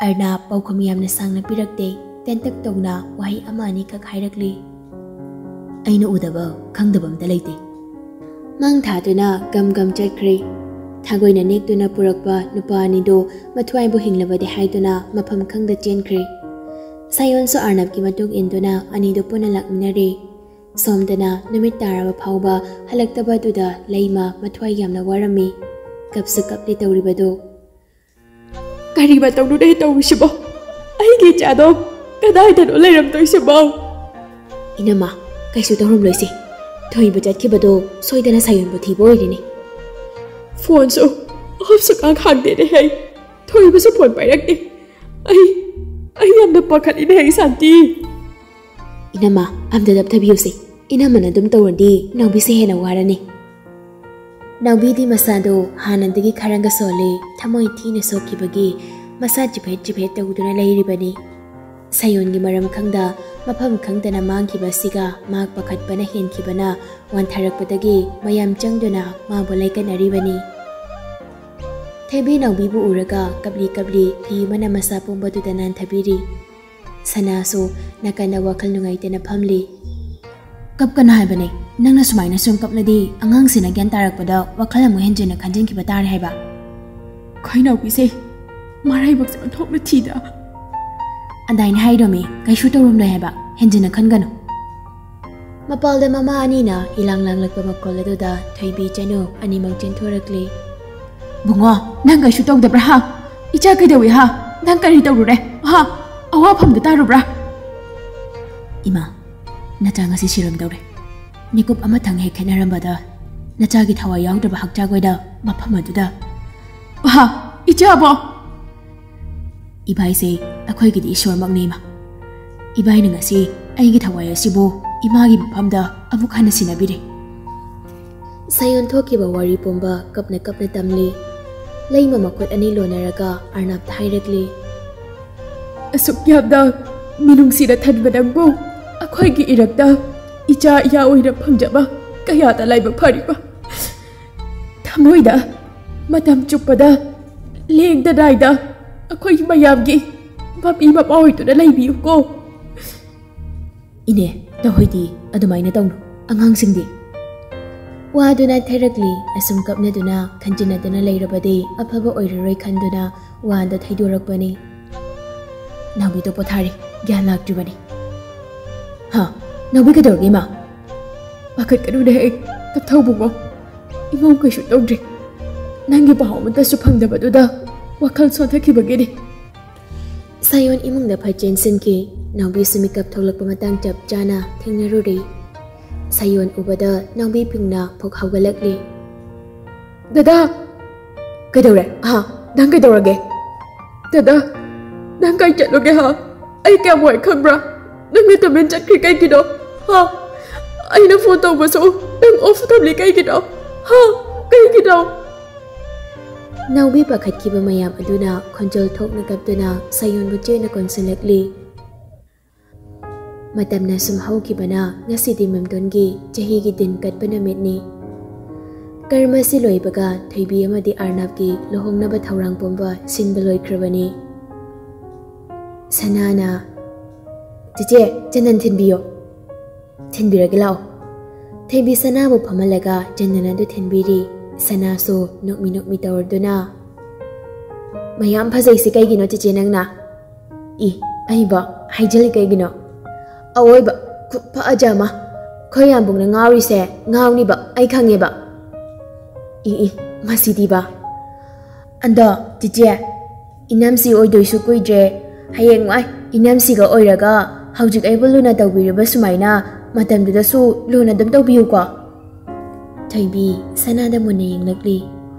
ꯑꯔꯅꯥꯞ ꯄꯥꯎꯈꯨꯝ ꯌꯥꯝꯅ ꯁꯥꯡꯅ ꯄꯤꯔꯛꯇꯦ꯫ ꯇꯦꯟꯇꯛ ꯇꯧꯅ ꯋꯥꯍꯩ ꯑꯃ ꯑꯅꯤꯈꯛ ꯍꯥꯏꯔꯛꯂꯤ꯫ "ꯑꯩꯅ ꯎꯗꯕ ꯈꯪꯗꯕ ꯑꯝꯇ ꯂꯩꯇꯦ꯫" ꯃꯥꯡ ꯊꯥꯗꯨꯅ ꯒꯝ ꯒꯝ ꯆꯠꯈ꯭ꯔꯦ꯫ ꯊꯥꯒꯣꯏꯅ ꯅꯦꯛꯇꯨꯅ ꯄꯨꯔꯛꯄ ꯅꯨꯄꯥ ꯑꯅꯤꯗꯨ ꯃꯊ꯭ꯋꯥꯏꯕꯨ ꯍꯤꯡꯂꯕꯗꯤ ꯍꯥꯏꯗꯨꯅ ꯃꯐꯝ ꯈꯪꯗ ꯆꯦꯟꯈ꯭ꯔꯦ꯫ ꯁꯥꯌꯣꯟꯁꯨ ꯑꯔꯅꯕꯀꯤ ꯃꯇꯨꯡ ꯏꯟꯗꯨꯅ ꯑꯅꯤꯗꯨ ꯄꯨꯟꯅ ꯂꯥꯛꯃꯤꯟꯅꯔꯦ꯫ ꯁꯣꯝꯗꯅ ꯅꯨꯃꯤꯠ ꯇꯥꯔꯕ ꯐꯥꯎꯕ ꯍꯜꯂꯛꯇꯕ ꯑꯗꯨꯗ ꯂꯩꯃ ꯃꯊ꯭ꯋꯥꯏ ꯌꯥꯝꯅ ꯋꯥꯔꯝꯃꯤ꯫ ꯀꯞꯁꯨ ꯀꯞꯂꯤ ꯇꯧꯔꯤꯕꯗꯨ꯫ "ꯀꯔꯤ ꯃꯇꯧꯅꯣꯅꯦ ꯇꯧꯔꯤꯁꯤꯕꯣ? ꯑꯩꯒꯤ ꯏꯆꯥꯗꯣ ꯀꯗꯥꯏꯗꯅꯣ ꯂꯩꯔꯝꯗꯣꯏꯁꯤꯕꯣ?" "ꯏꯅꯝꯃ, ꯀꯩꯁꯨ ꯇꯧꯔꯝꯂꯣꯏꯁꯦ꯫ ꯊꯣꯏꯕ ꯆꯠꯈꯤꯕꯗꯣ ꯁꯣꯏꯗꯅ ꯁꯥꯌꯣꯟꯕꯨ ꯊꯤꯕ ꯑꯣꯏꯔꯅꯤ꯫" "ꯐꯣꯟꯁꯨ ꯑꯣꯐ ꯁꯨꯛꯍꯥꯡ ꯍꯥꯡꯗꯦꯅꯦ ꯍꯦ꯫ ꯊꯣꯏꯕꯁꯨ ꯐꯣꯟ ꯄꯥꯏꯔꯛꯇꯦ꯫ ꯑꯩ, ꯑꯩ ꯌꯥꯝꯅ ꯄꯥꯈꯠꯂꯤꯅꯦ ꯍꯦ ꯁꯥꯟꯇꯤ꯫" "ꯏꯅꯝꯃ, ꯑꯝꯇ ꯇꯞꯊꯕꯤꯌꯨꯁꯦ꯫ ꯏꯅꯝꯃꯅ ꯑꯗꯨꯝ ꯇꯧꯔꯗꯤ ꯅꯥꯎꯕꯤꯁꯦ ꯍꯦꯟꯅ ꯋꯥꯔꯅꯤ꯫" ꯅꯥꯎꯕꯤꯗꯤ ꯃꯁꯥꯗꯣ ꯍꯥꯟꯅꯗꯒꯤ ꯈꯔꯒ ꯁꯣꯜꯂꯤ꯫ ꯊꯃꯣꯏ ꯊꯤꯅ ꯁꯣꯛꯈꯤꯕꯒꯤ ꯃꯁꯥ ꯆꯤꯐꯦꯠ ꯆꯤꯐꯦꯠ ꯇꯧꯗꯨꯅ ꯂꯩꯔꯤꯕꯅꯤ꯫ ꯁꯥꯌꯣꯟꯒꯤ ꯃꯔꯝ ꯈꯪꯗ ꯃꯐꯝ ꯈꯪꯗꯅ ꯃꯥꯡꯈꯤꯕ ꯑꯁꯤꯒ ꯃꯍꯥꯛ ꯄꯥꯈꯠꯄꯅ ꯍꯦꯟꯈꯤꯕꯅ ꯋꯥꯟꯊꯔꯛꯄꯗꯒꯤ ꯃꯌꯥꯝ ꯆꯪꯗꯨꯅ ꯃꯥꯕꯨ ꯂꯥꯏꯀꯠꯅꯔꯤꯕꯅꯤ꯫ ꯊꯣꯏꯕꯤ ꯅꯥꯎꯕꯤꯕꯨ ꯎꯔꯒ ꯀꯞꯂꯤ ꯀꯞꯂꯤ ꯐꯤ ꯑꯃꯅ ꯃꯁꯥ ꯄꯨꯝꯕꯗꯨꯗ ꯅꯥꯟꯊꯕꯤꯔꯤ꯫ ꯁꯅꯥꯁꯨ ꯅꯥꯀꯟꯗ ꯋꯥꯈꯜ ꯅꯨꯡꯉꯥꯏꯇꯅ ꯐꯝꯂꯤ꯫ "ꯀꯞꯀꯅꯨ ꯍꯥꯏꯕꯅꯦ, ꯅꯪꯅ ꯁꯨꯃꯥꯏꯅ ꯁꯨꯝ ꯀꯞꯂꯗꯤ ꯑꯉꯥꯡꯁꯤꯅ ꯒ꯭ꯌꯥꯟ ꯇꯥꯔꯛꯄꯗ ꯋꯥꯈꯜ ꯑꯃꯨꯛ ꯍꯦꯟꯖꯤꯟꯅ ꯈꯟꯖꯤꯟꯈꯤꯕ ꯇꯥꯔꯦ ꯍꯥꯏꯕ꯫" "ꯈꯣꯏꯅꯥꯎꯕꯤꯁꯦ ꯃꯔꯥꯏꯕꯛꯁꯦ ꯑꯣꯟꯊꯣꯛꯅ ꯊꯤꯗ꯫" ꯑꯗꯥꯏꯅ ꯍꯥꯏꯔꯝꯃꯤ, ꯀꯩꯁꯨ ꯇꯧꯔꯝꯂꯣꯏ ꯍꯥꯏꯕ, ꯍꯦꯟꯖꯤꯟꯅ ꯈꯟꯒꯅꯨ꯫ ꯃꯄꯥꯜꯗ ꯃꯃꯥ ꯑꯅꯤꯅ ꯏꯂꯥꯡ ꯂꯥꯡꯂꯛꯄ ꯃꯈꯣꯜ ꯑꯗꯨꯗ ꯊꯣꯏꯕꯤ ꯆꯅꯨ ꯑꯅꯤꯃꯛ ꯆꯦꯟꯊꯣꯔꯛꯂꯤ꯫ "ꯕꯨꯡꯉꯣ, ꯅꯪ ꯀꯩꯁꯨ ꯇꯧꯗꯕ꯭ꯔꯥ ꯍꯥ? ꯏꯆꯥ ꯀꯩꯗꯧꯏ ꯍꯥ? ꯅꯪ ꯀꯔꯤ ꯇꯧꯔꯨꯔꯦ ꯍꯥ? ꯑꯋꯥꯐꯝꯗ ꯇꯥꯔꯨꯕ꯭ꯔꯥ?" "ꯏꯃꯥ, ꯅꯆꯥ ꯉꯁꯤ ꯁꯤꯔꯝꯗꯧꯔꯦ꯫ ꯃꯤꯀꯨꯞ ꯑꯃꯇꯪ ꯍꯦꯛ ꯈꯦꯠꯅꯔꯝꯕꯗ ꯅꯆꯥꯒꯤ ꯊꯋꯥꯏ ꯌꯥꯎꯗ꯭ꯔꯕ ꯍꯛꯆꯥꯡ ꯑꯣꯏꯅ ꯃꯐꯝ ꯑꯗꯨꯗ"꯫ "ꯍꯥ? ꯏꯆꯥꯕꯣ?" "ꯏꯕꯥꯏꯁꯦ ꯑꯩꯈꯣꯏꯒꯤꯗꯤ ꯏꯁꯣꯔꯃꯛꯅꯤ, ꯏꯃꯥ꯫ ꯏꯕꯥꯏꯅ ꯉꯁꯤ ꯑꯩꯒꯤ ꯊꯋꯥꯏ ꯑꯁꯤꯕꯨ ꯏꯃꯥꯒꯤ ꯃꯐꯝꯗ ꯑꯃꯨꯛ ꯍꯟꯅ ꯁꯤꯟꯅꯕꯤꯔꯦ"꯫ ꯁꯥꯌꯣꯟ ꯊꯣꯛꯈꯤꯕ ꯋꯥꯔꯤ ꯄꯨꯝꯕ ꯀꯞꯅ ꯀꯞꯅ ꯇꯝꯂꯤ꯫ ꯂꯩꯃ ꯃꯈꯨꯠ ꯑꯅꯤ ꯂꯣꯟꯅꯔꯒ ꯑꯔꯅꯕꯇ ꯍꯥꯏꯔꯛꯂꯤ꯫ "ꯑꯁꯨꯛ ꯌꯥꯝꯅ ꯃꯤꯅꯨꯡꯁꯤꯅ ꯊꯟꯕ ꯅꯪꯕꯨ ꯑꯩꯈꯣꯏꯒꯤ ꯏꯔꯛꯇ ꯏꯆꯥ ꯏꯌꯥ ꯑꯣꯏꯅ ꯐꯪꯖꯕ ꯀꯌꯥꯗ ꯂꯥꯏꯕꯛ ꯐꯔꯤꯕ꯫ ꯊꯃꯣꯏꯗ ꯃꯇꯝ ꯆꯨꯞꯄꯗ ꯂꯦꯡꯗ ꯅꯥꯏꯗ ꯑꯩꯈꯣꯏ ꯃꯌꯥꯝꯒꯤ ꯃꯄꯤ ꯃꯄꯥ ꯑꯣꯏꯗꯨꯅ ꯂꯩꯕꯤꯌꯨꯀꯣ"꯫ "ꯏꯅꯦ, ꯇꯧꯍꯩꯗꯤ, ꯑꯗꯨꯃꯥꯏꯅ ꯇꯧꯅꯨ꯫ ꯑꯉꯥꯡꯁꯤꯡꯗꯤ?" ꯋꯥꯗꯨꯅ ꯊꯩꯔꯛꯂꯤ꯫ ꯑꯁꯨꯝ ꯀꯞꯅꯗꯨꯅ ꯈꯟꯖꯤꯟꯅꯗꯨꯅ ꯂꯩꯔꯕꯗꯤ ꯑꯐꯕ ꯑꯣꯏꯔꯔꯣꯏ ꯈꯟꯗꯨꯅ ꯋꯥꯗ ꯊꯩꯗꯣꯔꯛꯄꯅꯤ꯫ ꯅꯥꯎꯕꯤꯗꯣ ꯄꯣꯊꯥꯔꯤ, ꯒ꯭ꯌꯥꯟ ꯂꯥꯛꯇ꯭ꯔꯤꯕꯅꯤ꯫ "ꯍꯥ? ꯅꯥꯎꯕꯤ ꯀꯩꯗꯧꯔꯒꯦ, ꯏꯃꯥ?" "ꯄꯥꯈꯠꯀꯅꯨꯅꯦ, ꯑꯩ ꯀꯞꯊꯧꯕꯀꯣ꯫ ꯏꯃꯧ ꯀꯩꯁꯨ ꯇꯧꯗ꯭ꯔꯤ꯫ ꯅꯪꯒꯤ ꯄꯥꯎ ꯑꯃꯠꯇꯁꯨ ꯐꯪꯗꯕꯗꯨꯗ ꯋꯥꯈꯜ ꯁꯣꯟꯊꯈꯤꯕꯒꯤꯅꯤ"꯫ ꯁꯥꯌꯣꯟ ꯏꯃꯨꯡꯗ ꯐꯠ ꯆꯦꯟꯁꯤꯟꯈꯤ꯫ ꯅꯥꯎꯕꯤꯁꯨ ꯃꯤꯀꯞ ꯊꯣꯛꯂꯛꯄ ꯃꯇꯥꯡ ꯆꯞ ꯆꯥꯅ ꯊꯦꯡꯅꯔꯨꯔꯤ꯫ ꯁꯥꯌꯣꯟ ꯎꯕꯗ ꯅꯥꯎꯕꯤ ꯄꯤꯡꯅ ꯐꯨꯛ ꯍꯧꯒꯠꯂꯛꯂꯤ꯫ "ꯗꯗꯥ!" "ꯀꯩꯗꯧꯔꯦ? ꯍꯥ? ꯅꯪ ꯀꯩꯗꯧꯔꯒꯦ?" "ꯗꯗꯥ, ꯅꯪ ꯀꯥꯏ ꯆꯠꯂꯨꯒꯦ, ꯍꯥ? ꯑꯩ ꯀꯌꯥꯝ ꯋꯥꯏ ꯈꯪꯕ꯭ꯔꯥ? ꯅꯪꯅ ꯇꯨꯃꯤꯟ ꯆꯠꯈ꯭ꯔꯤ ꯀꯩꯒꯤꯅꯣ, ꯍꯥ? ꯑꯩꯅ ꯐꯣꯟ ꯇꯧꯕꯁꯨ ꯅꯪ ꯑꯣꯐ ꯊꯝꯂꯤ ꯀꯩꯒꯤꯅꯣ, ꯍꯥ? ꯀꯩꯒꯤꯅꯣ?" ꯅꯥꯎꯕꯤ ꯄꯥꯈꯠꯈꯤꯕ ꯃꯌꯥꯝ ꯑꯗꯨꯅ ꯈꯣꯟꯖꯦꯜ ꯊꯣꯛꯅ ꯀꯞꯇꯨꯅ ꯁꯥꯌꯣꯟꯕꯨ ꯆꯦꯠꯅ ꯀꯣꯟꯁꯤꯜꯂꯛꯂꯤ꯫ ꯃꯇꯝꯅ ꯁꯨꯝ ꯍꯧꯈꯤꯕꯅ ꯉꯁꯤꯗꯤ ꯃꯦꯝꯇꯣꯟꯒꯤ ꯆꯍꯤꯒꯤ ꯗꯤꯟ ꯀꯠꯄ ꯅꯨꯃꯤꯠꯅꯤ꯫ ꯀꯔꯃꯁꯤ ꯂꯣꯏꯕꯒ ꯊꯣꯏꯕꯤ ꯑꯃꯗꯤ ꯑꯔꯅꯕꯀꯤ ꯂꯨꯍꯣꯡꯅꯕ ꯊꯧꯔꯥꯡ ꯄꯨꯝꯕ ꯁꯤꯟꯕ ꯂꯣꯏꯈ꯭ꯔꯕꯅꯤ꯫ ꯁꯅꯥꯅ, "ꯆꯦꯆꯦ, ꯆꯟꯗꯟ ꯊꯤꯟꯕꯤꯌꯣ"꯫ "ꯊꯤꯟꯕꯤꯔꯒꯦ, ꯂꯥꯛꯑꯣ"꯫ ꯊꯣꯏꯕꯤ ꯁꯅꯥꯕꯨ ꯐꯝꯍꯜꯂꯒ ꯆꯟꯗꯟ ꯑꯗꯨ ꯊꯤꯟꯕꯤꯔꯤ꯫ ꯁꯅꯥꯁꯨ ꯅꯣꯛꯃꯤ ꯅꯣꯛꯃꯤ ꯇꯧꯔꯗꯨꯅ, "ꯃꯌꯥꯝ ꯐꯖꯩꯁꯤ ꯀꯩꯒꯤꯅꯣ, ꯆꯦꯆꯦ, ꯅꯪꯅ?" "ꯏ, ꯑꯩꯕꯣ ꯍꯥꯏꯖꯤꯜꯂꯤ ꯀꯩꯒꯤꯅꯣ? ꯑꯋꯣꯏꯕ ꯈꯨꯐꯖ ꯑꯃ꯫ ꯑꯩꯈꯣꯏ ꯌꯥꯝꯕꯨꯡꯅ ꯉꯥꯎꯔꯤꯁꯦ ꯉꯥꯎꯅꯤꯕ, ꯑꯩ ꯈꯪꯉꯦꯕ꯫ E, E, ꯃꯁꯤꯗꯤꯕ꯫ ꯑꯗꯣ ꯆꯤꯆꯦ, ꯏꯅꯝꯁꯤ ꯑꯣꯏꯗꯣꯏꯁꯨ ꯀꯨꯏꯗ꯭ꯔꯦ꯫ ꯍꯌꯦꯡꯋꯥꯏ ꯏꯅꯝꯁꯤꯒ ꯑꯣꯏꯔꯒ ꯍꯧꯖꯤꯛ ꯑꯩꯕꯨ ꯂꯨꯅ ꯇꯧꯕꯤꯔꯤꯕ ꯁꯨꯃꯥꯏꯅ ꯃꯇꯝꯗꯨꯗꯁꯨ ꯂꯨꯅ ꯑꯗꯨꯝ ꯇꯧꯕꯤꯌꯨꯀꯣ꯫" ꯊꯣꯏꯕꯤ ꯁꯅꯥꯗ ꯃꯨꯟꯅ ꯌꯦꯡꯂꯛꯂꯤ꯫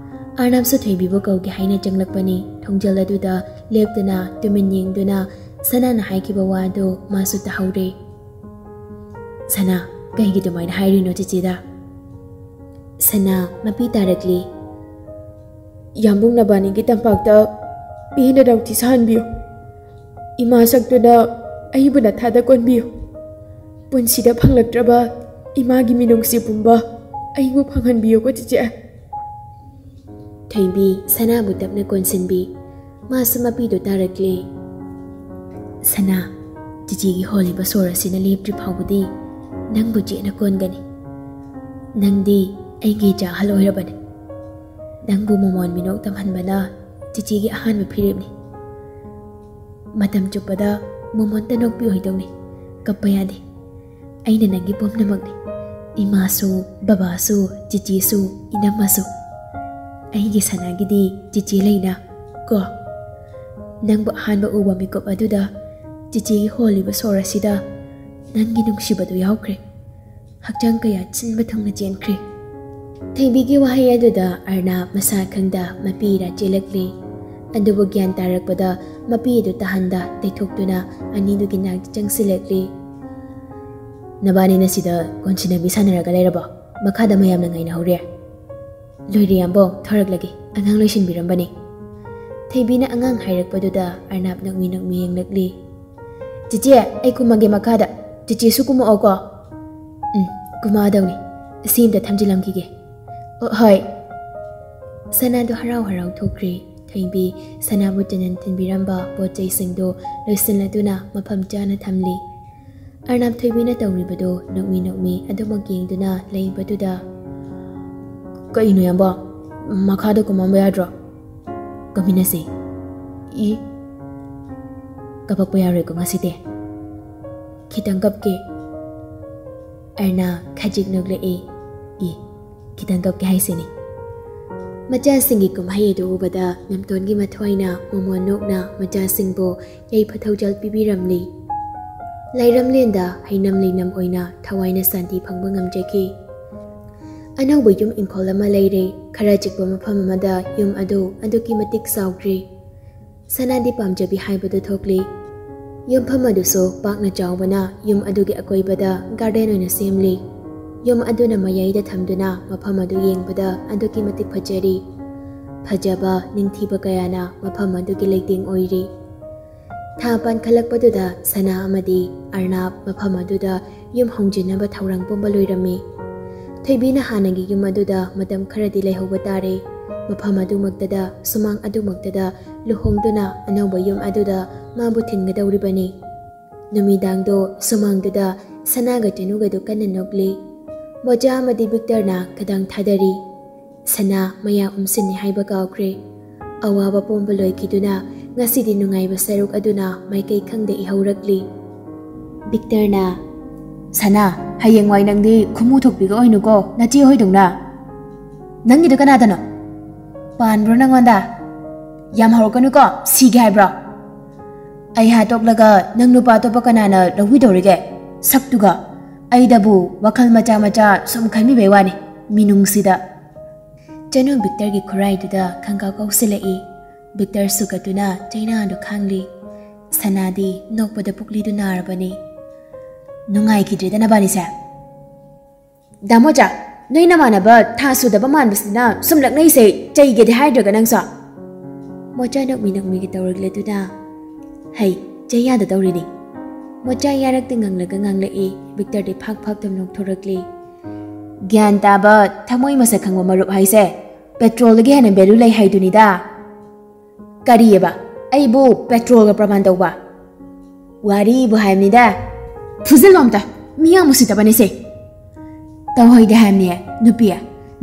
ꯑꯔꯅꯕꯁꯨ ꯊꯣꯏꯕꯤꯕꯨ ꯀꯧꯒꯦ ꯍꯥꯏꯅ ꯆꯪꯂꯛꯄꯅꯤ꯫ ꯊꯣꯡꯖꯤꯜ ꯑꯗꯨꯗ ꯂꯦꯞꯇꯨꯅ ꯇꯨꯃꯤꯟ ꯌꯦꯡꯗꯨꯅ ꯁꯅꯥꯅ ꯍꯥꯏꯈꯤꯕ ꯋꯥꯗꯨ ꯃꯥꯁꯨ ꯇꯥꯍꯧꯔꯦ꯫ "ꯁꯅꯥ, ꯀꯩꯒꯤ ꯑꯗꯨꯃꯥꯏꯅ ꯍꯥꯏꯔꯤꯅꯣ ꯆꯤꯆꯦꯗ?" ꯁꯅꯥ ꯃꯄꯤ ꯇꯥꯔꯛꯂꯤ꯫ "ꯌꯥꯝꯕꯨꯡ, ꯅꯕꯥꯅꯤꯒꯤ ꯇꯝꯄꯥꯛꯇ ꯄꯦꯟꯅ ꯅꯧꯊꯤ ꯁꯥꯍꯟꯕꯤꯌꯨ꯫ ꯏꯃꯥ ꯁꯛꯇꯨꯅ ꯑꯩꯕꯨ ꯅꯊꯥꯗ ꯀꯣꯟꯕꯤꯌꯨ꯫ ꯄꯨꯟꯁꯤꯗ ꯐꯪꯂꯛꯇ꯭ꯔꯕ ꯏꯃꯥꯒꯤ ꯃꯤꯅꯨꯡꯁꯤ ꯄꯨꯝꯕ ꯑꯩꯕꯨ ꯐꯪꯍꯟꯕꯤꯌꯨꯀꯣ ꯆꯤꯆꯦ꯫" ꯊꯣꯏꯕꯤ ꯁꯅꯥꯕꯨ ꯇꯞꯅ ꯀꯣꯟꯁꯤꯟꯕꯤ꯫ ꯃꯥꯁꯨ ꯃꯄꯤꯗꯨ ꯇꯥꯔꯛꯂꯦ꯫ "ꯁꯅꯥ, ꯆꯤꯆꯦꯒꯤ ꯍꯣꯜꯂꯤꯕ ꯁꯣꯔ ꯑꯁꯤꯅ ꯂꯦꯞꯇ꯭ꯔꯤ ꯐꯥꯎꯕꯗꯤ ꯅꯪꯕꯨ ꯆꯦꯠꯅ ꯀꯣꯟꯒꯅꯤ꯫ ꯅꯪꯗꯤ ꯑꯩꯒꯤ ꯏꯆꯥ ꯑꯍꯜ ꯑꯣꯏꯔꯕꯅꯤ꯫ ꯅꯪꯕꯨ ꯃꯃꯣꯟ ꯃꯤꯅꯣꯛ ꯇꯝꯍꯟꯕꯅ ꯆꯤꯆꯦꯒꯤ ꯑꯍꯥꯟꯕ ꯐꯤꯔꯦꯞꯅꯤ꯫ ꯃꯇꯝ ꯆꯨꯞꯄꯗ ꯃꯃꯣꯟꯇ ꯅꯣꯛꯄꯤꯍꯣꯏꯗꯧꯅꯤ꯫ ꯀꯞꯄ ꯌꯥꯗꯦ꯫ ꯑꯩꯅ ꯅꯪꯒꯤ ꯄꯨꯝꯅꯃꯛꯅꯤ꯫ ꯏꯃꯥꯁꯨ, ꯕꯕꯥꯁꯨ, ꯆꯤꯆꯦꯁꯨ, ꯏꯅꯝꯃꯁꯨ꯫ ꯑꯩꯒꯤ ꯁꯅꯥꯒꯤꯗꯤ ꯆꯤꯆꯦ ꯂꯩꯅ ꯀꯣ꯫ ꯅꯪꯕꯨ ꯑꯍꯥꯟꯕ ꯎꯕ ꯃꯤꯀꯨꯞ ꯑꯗꯨꯗ ꯆꯤꯆꯦꯒꯤ ꯍꯣꯜꯂꯤꯕ ꯁꯣꯔ ꯑꯁꯤꯗ ꯅꯪꯒꯤ ꯅꯨꯡꯁꯤꯕꯗꯨ ꯌꯥꯎꯈ꯭ꯔꯦ꯫ ꯍꯛꯆꯥꯡ ꯀꯌꯥ ꯁꯤꯟꯕ ꯊꯨꯡꯅ ꯆꯦꯟꯈ꯭ꯔꯦ꯫" ꯊꯣꯏꯕꯤꯒꯤ ꯋꯥꯍꯩ ꯑꯗꯨꯗ ꯑꯔꯅꯕ ꯃꯁꯥ ꯈꯪꯗ ꯃꯄꯤ ꯏꯔꯥ ꯆꯦꯜꯂꯛꯂꯦ꯫ ꯑꯗꯨꯕꯨ ꯒ꯭ꯌꯥꯟ ꯇꯥꯔꯛꯄꯗ ꯃꯄꯤ ꯑꯗꯨ ꯇꯥꯍꯟꯗ ꯇꯩꯊꯣꯛꯇꯨꯅ ꯑꯅꯤꯗꯨꯒꯤ ꯅꯥꯛꯇ ꯆꯪꯁꯤꯜꯂꯛꯂꯦ꯫ "ꯅꯕꯥꯅꯤꯅ ꯁꯤꯗ ꯀꯣꯟꯁꯤꯟꯅꯕꯤ ꯁꯥꯟꯅꯔꯒ ꯂꯩꯔꯕꯣ? ꯃꯈꯥꯗ ꯃꯌꯥꯝꯅ ꯉꯥꯏꯅꯍꯧꯔꯦ꯫" "ꯂꯣꯏꯔꯦ ꯌꯥꯝꯕꯣ, ꯊꯣꯔꯛꯂꯒꯦ, ꯑꯉꯥꯡ ꯂꯣꯏꯁꯤꯟꯕꯤꯔꯝꯕꯅꯦ꯫" ꯊꯣꯏꯕꯤꯅ ꯑꯉꯥꯡ ꯍꯥꯏꯔꯛꯄꯗꯨꯗ ꯑꯔꯅꯕ ꯅꯣꯛꯃꯤ ꯅꯣꯛꯃꯤ ꯌꯦꯡꯂꯛꯂꯤ꯫ "ꯆꯤꯆꯦ, ꯑꯩ ꯀꯨꯝꯃꯒꯦ ꯃꯈꯥꯗ꯫ ꯆꯤꯆꯦꯁꯨ ꯀꯨꯝꯃꯛꯑꯣꯀꯣ꯫" "ꯎꯝ, ꯀꯨꯝꯃꯛꯑꯗꯧꯅꯤ꯫ ꯁꯤ ꯑꯝꯇ ꯊꯝꯖꯤꯜꯂꯝꯈꯤꯒꯦ꯫" "ꯑꯣ, ꯍꯣꯏ꯫" ꯁꯅꯥꯗꯣ ꯍꯔꯥꯎ ꯍꯔꯥꯎ ꯊꯣꯛꯈ꯭ꯔꯦ꯫ ꯊꯣꯏꯕꯤ ꯁꯅꯥꯕꯨ ꯆꯅꯟ ꯊꯤꯟꯕꯤꯔꯝꯕ ꯄꯣꯠ ꯆꯩꯁꯤꯡꯗꯣ ꯂꯣꯏꯁꯤꯜꯂꯗꯨꯅ ꯃꯐꯝ ꯆꯥꯅ ꯊꯝꯂꯤ꯫ ꯑꯔꯅꯕ ꯊꯣꯏꯕꯤꯅ ꯇꯧꯔꯤꯕꯗꯣ ꯅꯣꯛꯃꯤ ꯅꯣꯛꯃꯤ ꯑꯗꯨꯃꯛ ꯌꯦꯡꯗꯨꯅ ꯂꯩꯕꯗꯨꯗ, "ꯀꯩꯅꯣ ꯌꯥꯝꯕ? ꯃꯈꯥꯗ ꯀꯨꯝꯃꯝꯕ ꯌꯥꯗ꯭ꯔꯣ? ꯀꯨꯝꯃꯤꯟꯅꯁꯤ꯫" "ꯏ?" ꯀꯞꯄꯛꯄ ꯌꯥꯔꯣꯏꯀꯣ ꯉꯁꯤꯗꯤ꯫ ꯈꯤꯇꯪ ꯀꯞꯀꯦ꯫ ꯑꯔꯅꯥ ꯈꯖꯤꯛ ꯅꯣꯛꯂꯛꯏ꯫ ꯏ, ꯈꯤꯇꯪ ꯀꯞꯀꯦ ꯍꯥꯏꯁꯤꯅꯤ꯫ ꯃꯆꯥꯁꯤꯡꯒꯤ ꯀꯨꯝꯍꯩ ꯑꯗꯨ ꯎꯕꯗ ꯃꯦꯝꯇꯣꯟꯒꯤ ꯃꯊ꯭ꯋꯥꯏꯅ ꯃꯃꯣꯟ ꯅꯣꯛꯅ ꯃꯆꯥꯁꯤꯡꯕꯨ ꯌꯥꯏꯐ ꯊꯧꯖꯥꯜ ꯄꯤꯕꯤꯔꯝꯂꯤ꯫ ꯂꯩꯔꯝꯂꯦꯟꯗ ꯍꯩꯅꯝ ꯂꯩꯅꯝ ꯑꯣꯏꯅ ꯊꯋꯥꯏꯅ ꯁꯥꯟꯇꯤ ꯐꯪꯕ ꯉꯝꯖꯈꯤ꯫ ꯑꯅꯧꯕ ꯌꯨꯝ ꯏꯪꯈꯣꯜ ꯑꯃ ꯂꯩꯔꯦ꯫ ꯈꯔ ꯆꯤꯛꯄ ꯃꯐꯝ ꯑꯃꯗ ꯌꯨꯝ ꯑꯗꯨ ꯑꯗꯨꯛꯀꯤ ꯃꯇꯤꯛ ꯆꯥꯎꯈ꯭ꯔꯦ꯫ ꯁꯅꯥꯗꯤ ꯄꯥꯝꯖꯕꯤ ꯍꯥꯏꯕꯗꯨ ꯊꯣꯛꯂꯤ꯫ ꯌꯨꯝꯐꯝ ꯑꯗꯨꯁꯨ ꯄꯥꯛꯅ ꯆꯥꯎꯕꯅ ꯌꯨꯝ ꯑꯗꯨꯒꯤ ꯑꯀꯣꯏꯕꯗ ꯒꯥꯔꯗꯦꯟ ꯑꯣꯏꯅ ꯁꯦꯝꯂꯤ꯫ ꯌꯨꯝ ꯑꯗꯨꯅ ꯃꯌꯥꯏꯗ ꯊꯝꯗꯨꯅ ꯃꯐꯝ ꯑꯗꯨ ꯌꯦꯡꯕꯗ ꯑꯗꯨꯛꯀꯤ ꯃꯇꯤꯛ ꯐꯖꯔꯤ꯫ ꯐꯖꯕ, ꯅꯤꯡꯊꯤꯕ ꯀꯌꯥꯅ ꯃꯐꯝ ꯑꯗꯨꯒꯤ ꯂꯩꯇꯦꯡ ꯑꯣꯏꯔꯤ꯫ ꯊꯥ ꯄꯥꯟꯈꯠꯂꯛꯄꯗꯨꯗ ꯁꯅꯥ ꯑꯃꯗꯤ ꯑꯔꯅꯥꯞ ꯃꯐꯝ ꯑꯗꯨꯗ ꯌꯨꯝ ꯍꯣꯡꯖꯤꯟꯅꯕ ꯊꯧꯔꯥꯡ ꯄꯨꯝꯕ ꯂꯣꯏꯔꯝꯃꯤ꯫ ꯊꯣꯏꯕꯤꯅ ꯍꯥꯟꯅꯒꯤ ꯌꯨꯝ ꯑꯗꯨꯗ ꯃꯇꯝ ꯈꯔꯗꯤ ꯂꯩꯍꯧꯕ ꯇꯥꯔꯦ꯫ ꯃꯐꯝ ꯑꯗꯨꯃꯛꯇꯗ, ꯁꯨꯃꯥꯡ ꯑꯗꯨꯃꯛꯇꯗ ꯂꯨꯍꯣꯡꯗꯨꯅ ꯑꯅꯧꯕ ꯌꯨꯝ ꯑꯗꯨꯗ ꯃꯥꯕꯨ ꯊꯤꯟꯒꯗꯧꯔꯤꯕꯅꯤ꯫ ꯅꯨꯃꯤꯗꯥꯡꯗꯣ ꯁꯨꯃꯥꯡꯗꯨꯗ ꯁꯅꯥꯒ ꯆꯅꯨꯒꯗꯨ ꯀꯟꯅ ꯅꯣꯛꯂꯤ꯫ ꯃꯣꯆꯥ ꯑꯃꯗꯤ ꯕꯤꯛꯇꯔꯅ ꯈꯗꯥꯡ ꯊꯥꯗꯔꯤ꯫ ꯁꯅꯥ ꯃꯌꯥ ꯎꯝꯁꯤꯟꯅꯤ ꯍꯥꯏꯕ ꯀꯥꯎꯈ꯭ꯔꯦ꯫ ꯑꯋꯥꯕ ꯄꯨꯝꯕ ꯂꯣꯏꯈꯤꯗꯨꯅ ꯉꯁꯤꯗꯤ ꯅꯨꯡꯉꯥꯏꯕ ꯁꯔꯨꯛ ꯑꯗꯨꯅ ꯃꯥꯏꯀꯩ ꯈꯪꯗ ꯏꯍꯧꯔꯛꯂꯤ꯫ ꯕꯤꯛꯇꯔꯅ, "ꯁꯅꯥ, ꯍꯌꯦꯡꯋꯥꯏ ꯅꯪꯗꯤ ꯈꯨꯃꯨ ꯊꯣꯛꯄꯤꯒ ꯑꯣꯏꯅꯨꯀꯣ, ꯅꯆꯦ ꯍꯣꯏꯗꯧꯅ꯫ ꯅꯪꯒꯤꯗꯣ ꯀꯅꯥꯗꯅꯣ? ꯄꯥꯟꯕ꯭ꯔꯣ ꯅꯪꯉꯣꯟꯗ? ꯌꯥꯝ ꯍꯧꯔꯛꯀꯅꯨꯀꯣ, ꯁꯤꯒꯦ ꯍꯥꯏꯕ꯭ꯔꯣ? ꯑꯩ ꯍꯥꯠꯇꯣꯛꯂꯒ ꯅꯪ ꯅꯨꯄꯥ ꯑꯇꯣꯞꯄ ꯀꯅꯥꯅ ꯂꯧꯕꯤꯗꯧꯔꯤꯒꯦ? ꯁꯛꯇꯨꯒ꯫ ꯑꯩꯗꯕꯨ ꯋꯥꯈꯜ ꯃꯆꯥ ꯃꯆꯥ ꯁꯨꯝ ꯈꯟꯕꯤꯕꯩ ꯋꯥꯅꯤ, ꯃꯤꯅꯨꯡꯁꯤꯗ꯫" ꯆꯅꯨ ꯕꯤꯛꯇꯔꯒꯤ ꯈꯨꯔꯥꯏꯗꯨꯗ ꯈꯪꯀꯥꯎ ꯀꯥꯎꯁꯤꯜꯂꯛꯏ꯫ ꯕꯤꯛꯇꯔ ꯁꯨꯒꯠꯇꯨꯅ ꯆꯩꯅꯥꯗꯨ ꯈꯥꯡꯂꯤ꯫ ꯁꯅꯥꯗꯤ ꯅꯣꯛꯄꯗ ꯄꯨꯛꯂꯤꯗꯨ ꯅꯥꯔꯕꯅꯤ꯫ "ꯅꯨꯡꯉꯥꯏꯈꯤꯗ꯭ꯔꯦꯗ ꯅꯕꯥꯅꯤꯁꯦ꯫ ꯗꯥ ꯃꯣꯆꯥ, ꯅꯣꯏ ꯅꯃꯥꯟꯅꯕ ꯊꯥ ꯁꯨꯗꯕ ꯃꯥꯟꯕꯁꯤꯅ ꯁꯨꯝ ꯂꯛꯅꯩꯁꯦ ꯆꯩꯒꯦꯗꯤ ꯍꯥꯏꯗ꯭ꯔꯒ ꯅꯪꯁꯨ?" ꯃꯣꯆꯥ ꯅꯣꯛꯃꯤ ꯅꯣꯛꯃꯤꯒ ꯇꯧꯔꯛꯂꯗꯨꯅ, "ꯍꯩ, ꯆꯩꯌꯥꯗ ꯇꯧꯔꯤꯅꯤ꯫" ꯃꯣꯆꯥ ꯌꯥꯔꯛꯇ ꯉꯪꯂꯒ ꯉꯥꯡꯂꯛꯏ꯫ ꯕꯤꯛꯇꯔꯗꯤ ꯐꯥꯛ ꯐꯥꯛꯇ ꯅꯣꯛꯊꯣꯔꯛꯂꯤ꯫ "ꯒ꯭ꯌꯥꯟ ꯇꯥꯕ, ꯊꯃꯣꯏ ꯃꯁꯛ ꯈꯪꯕ ꯃꯔꯨꯞ ꯍꯥꯏꯁꯦ ꯄꯦꯇ꯭ꯔꯣꯜꯗꯒꯤ ꯍꯦꯟꯅ ꯚꯦꯂꯨ ꯂꯩ ꯍꯥꯏꯗꯨꯅꯤꯗ꯫" "ꯀꯔꯤꯑꯕ? ꯑꯩꯕꯨ ꯄꯦꯇ꯭ꯔꯣꯜꯒ ꯄ꯭ꯔꯃꯥꯟ ꯇꯧꯕ?" "ꯋꯥꯔꯤꯕꯨ ꯍꯥꯏꯕꯅꯤꯗ꯫" "ꯐꯨꯖꯤꯜꯂꯣ ꯑꯝꯇ, ꯃꯤ ꯌꯥꯝ ꯎꯁꯤꯠꯇꯕꯅꯦ ꯁꯦ꯫ ꯇꯧꯍꯩꯗꯦ ꯍꯥꯏꯕꯅꯦ, ꯅꯨꯄꯤ꯫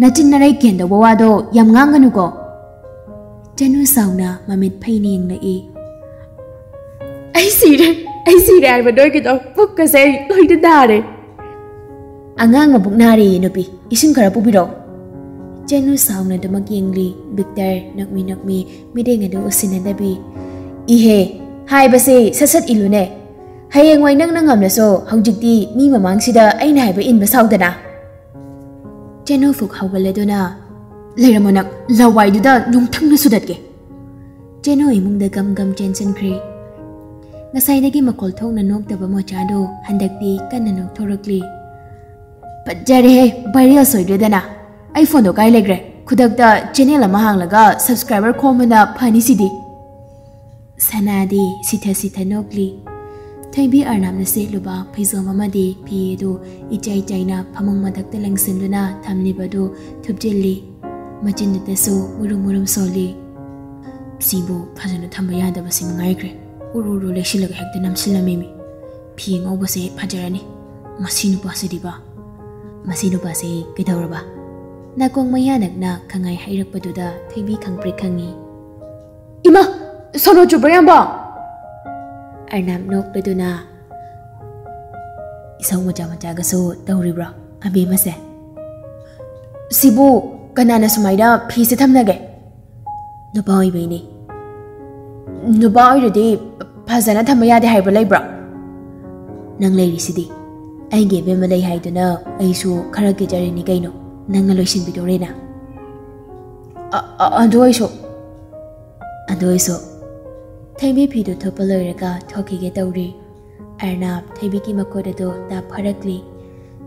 ꯅꯆꯤꯟ ꯅꯔꯩ ꯀꯦꯟꯗꯧꯕ ꯋꯥꯗꯣ ꯌꯥꯝ ꯉꯥꯡꯒꯅꯨꯀꯣ꯫" ꯆꯅꯨ ꯁꯥꯎꯅ ꯃꯃꯤꯠ ꯐꯩꯅ ꯌꯦꯡꯂꯛꯏ꯫ ꯑꯩ ꯁꯤꯔꯦ, ꯑꯩ ꯁꯤꯔꯦ ꯍꯥꯏꯕ ꯅꯣꯏꯒꯤꯗꯣ꯫ ꯄꯨꯛꯀꯁꯦ ꯑꯩ ꯂꯣꯏꯅ ꯅꯥꯔꯦ꯫ "ꯑꯉꯥꯡ ꯃꯕꯨꯛ ꯅꯥꯔꯦꯌꯦ ꯅꯨꯄꯤ, ꯏꯁꯤꯡ ꯈꯔ ꯄꯨꯕꯤꯔꯛꯑꯣ꯫" ꯆꯦꯅꯨ ꯁꯥꯎꯅ ꯑꯗꯨꯃꯛ ꯌꯦꯡꯂꯤ꯫ ꯕꯤꯛꯇꯔ ꯅꯣꯛꯃꯤ ꯅꯣꯛꯃꯤ ꯃꯤꯠꯌꯦꯡ ꯑꯗꯨ ꯎꯁꯤꯟꯅꯗꯕꯤ, "ꯏꯍꯦ, ꯍꯥꯏꯕꯁꯦ ꯁꯠ ꯁꯠ ꯏꯜꯂꯨꯅꯦ꯫ ꯍꯌꯦꯡꯋꯥꯏ ꯅꯪꯅ ꯉꯝꯂꯁꯨ ꯍꯧꯖꯤꯛꯇꯤ ꯃꯤ ꯃꯃꯥꯡꯁꯤꯗ ꯑꯩꯅ ꯍꯥꯏꯕ ꯏꯟꯕ ꯁꯥꯎꯗꯅ꯫" ꯆꯦꯅꯨ ꯐꯨꯛ ꯍꯧꯒꯠꯂꯗꯨꯅ, "ꯂꯩꯔꯝꯃꯣ ꯅꯪ, ꯂꯋꯥꯏꯗꯨꯗ ꯅꯨꯡꯊꯪꯅ ꯁꯨꯗꯠꯀꯦ꯫" ꯆꯦꯅꯨ ꯏꯃꯨꯡꯗ ꯒꯝ ꯒꯝ ꯆꯦꯟꯁꯤꯟꯈ꯭ꯔꯦ꯫ ꯉꯁꯥꯏꯗꯒꯤ ꯃꯈꯣꯜ ꯊꯣꯛꯅ ꯅꯣꯛꯇꯕ ꯃꯣꯆꯥꯗꯣ ꯍꯟꯗꯛꯇꯤ ꯀꯟꯅ ꯅꯣꯛꯊꯣꯔꯛꯂꯤ꯫ "ꯐꯠꯖꯔꯦꯍꯦ, ꯚꯥꯏꯔꯦꯜ ꯁꯣꯏꯗ꯭ꯔꯦꯗꯅ꯫ ꯑꯩ ꯐꯣꯟꯗꯣ ꯀꯥꯏ ꯂꯩꯈ꯭ꯔꯦ? ꯈꯨꯗꯛꯇ ꯆꯦꯅꯦꯜ ꯑꯃ ꯍꯥꯡꯂꯒ ꯁꯕꯁꯀ꯭ꯔꯥꯏꯕꯔ ꯈꯣꯝꯕꯅ ꯐꯅꯤ ꯁꯤꯗꯤ꯫" ꯁꯅꯥꯗꯤ ꯁꯤꯊ ꯁꯤꯊ ꯅꯣꯛꯂꯤ꯫ ꯊꯣꯏꯕꯤ ꯑꯔꯅꯥꯞꯅ ꯁꯦꯠꯂꯨꯕ ꯐꯩꯖꯣꯝ ꯑꯃꯗꯤ ꯐꯤ ꯑꯗꯨ ꯏꯆꯥꯏ ꯆꯥꯏꯅ ꯐꯃꯨꯡ ꯃꯊꯛꯇ ꯂꯪꯁꯤꯟꯗꯨꯅ ꯊꯝꯂꯤꯕꯗꯨ ꯊꯨꯞꯆꯤꯜꯂꯤ꯫ ꯃꯆꯤꯟꯗꯨꯗꯁꯨ ꯃꯨꯔꯨꯝ ꯃꯨꯔꯨꯝ ꯁꯣꯜꯂꯤ꯫ "ꯁꯤꯕꯨ ꯐꯖꯅ ꯊꯝꯕ ꯌꯥꯗꯕꯁꯤ ꯃꯉꯥꯏꯈ꯭ꯔꯦ꯫ ꯎꯔꯨ ꯎꯔꯨ ꯂꯩꯁꯤꯜꯂꯒ ꯍꯦꯛꯇ ꯅꯝꯁꯤꯜꯂꯝꯃꯤꯃꯤ꯫ ꯐꯤ ꯑꯉꯧꯕꯁꯦ ꯐꯖꯔꯅꯤ꯫ ꯃꯁꯤ ꯅꯨꯄꯥꯁꯤꯗꯤꯕ꯫" "ꯃꯁꯤ ꯅꯨꯄꯥꯁꯦ ꯀꯩꯗꯧꯔꯕ?" ꯅꯥꯀꯣꯡ ꯃꯌꯥ ꯅꯛꯅ ꯈꯪꯉꯥꯏ ꯍꯩꯔꯛꯄꯗꯨꯗ ꯊꯣꯏꯕꯤ ꯈꯪꯄ꯭ꯔꯦꯛ ꯈꯪꯉꯤ꯫ "ꯏꯃꯥ! ꯁꯣꯅꯣ ꯆꯨꯕ꯭ꯔꯥ ꯌꯥꯝꯕ?" ꯑꯔꯅꯥꯞ ꯅꯣꯛꯂꯗꯨꯅ, "ꯏꯁꯧ ꯃꯆꯥ ꯃꯆꯥꯒꯁꯨ ꯇꯧꯔꯤꯕ꯭ꯔꯣ ꯑꯕꯦꯝꯃꯁꯦ?" "ꯁꯤꯕꯨ ꯀꯅꯥꯅ ꯁꯨꯃꯥꯏꯅ ꯐꯤꯁꯦ ꯊꯝꯅꯒꯦ?" "ꯅꯨꯄꯥ ꯑꯣꯏꯕꯩꯅꯦ꯫" "ꯅꯨꯄꯥ ꯑꯣꯏꯔꯗꯤ ꯐꯖꯅ ꯊꯝꯕ ꯌꯥꯗꯦ ꯍꯥꯏꯕ ꯂꯩꯕ꯭ꯔꯣ?" "ꯅꯪ ꯂꯩꯔꯤꯁꯤꯗꯤ꯫ ꯑꯩꯒꯤ ꯑꯕꯦꯝꯃ ꯂꯩ ꯍꯥꯏꯗꯨꯅ ꯑꯩꯁꯨ ꯈꯔ ꯀꯦꯖꯔꯤꯅꯤ ꯀꯩꯅꯣ, ꯅꯪꯅ ꯂꯣꯏꯁꯤꯟꯕꯤꯗꯣꯔꯦꯅ꯫" "ꯑ-, ꯑ-, ꯑꯗꯨ ꯑꯣꯏꯁꯨ꯫" "ꯑꯗꯨ ꯑꯣꯏꯁꯨ꯫" ꯊꯣꯏꯕꯤ ꯐꯤꯗꯨ ꯊꯨꯞꯄ ꯂꯣꯏꯔꯒ ꯊꯣꯛꯈꯤꯒꯦ ꯇꯧꯔꯤ꯫ ꯑꯔꯅꯥꯞ ꯊꯣꯏꯕꯤꯒꯤ ꯃꯈꯨꯠ ꯑꯗꯨ ꯇꯥꯞ ꯐꯥꯔꯛꯂꯤ꯫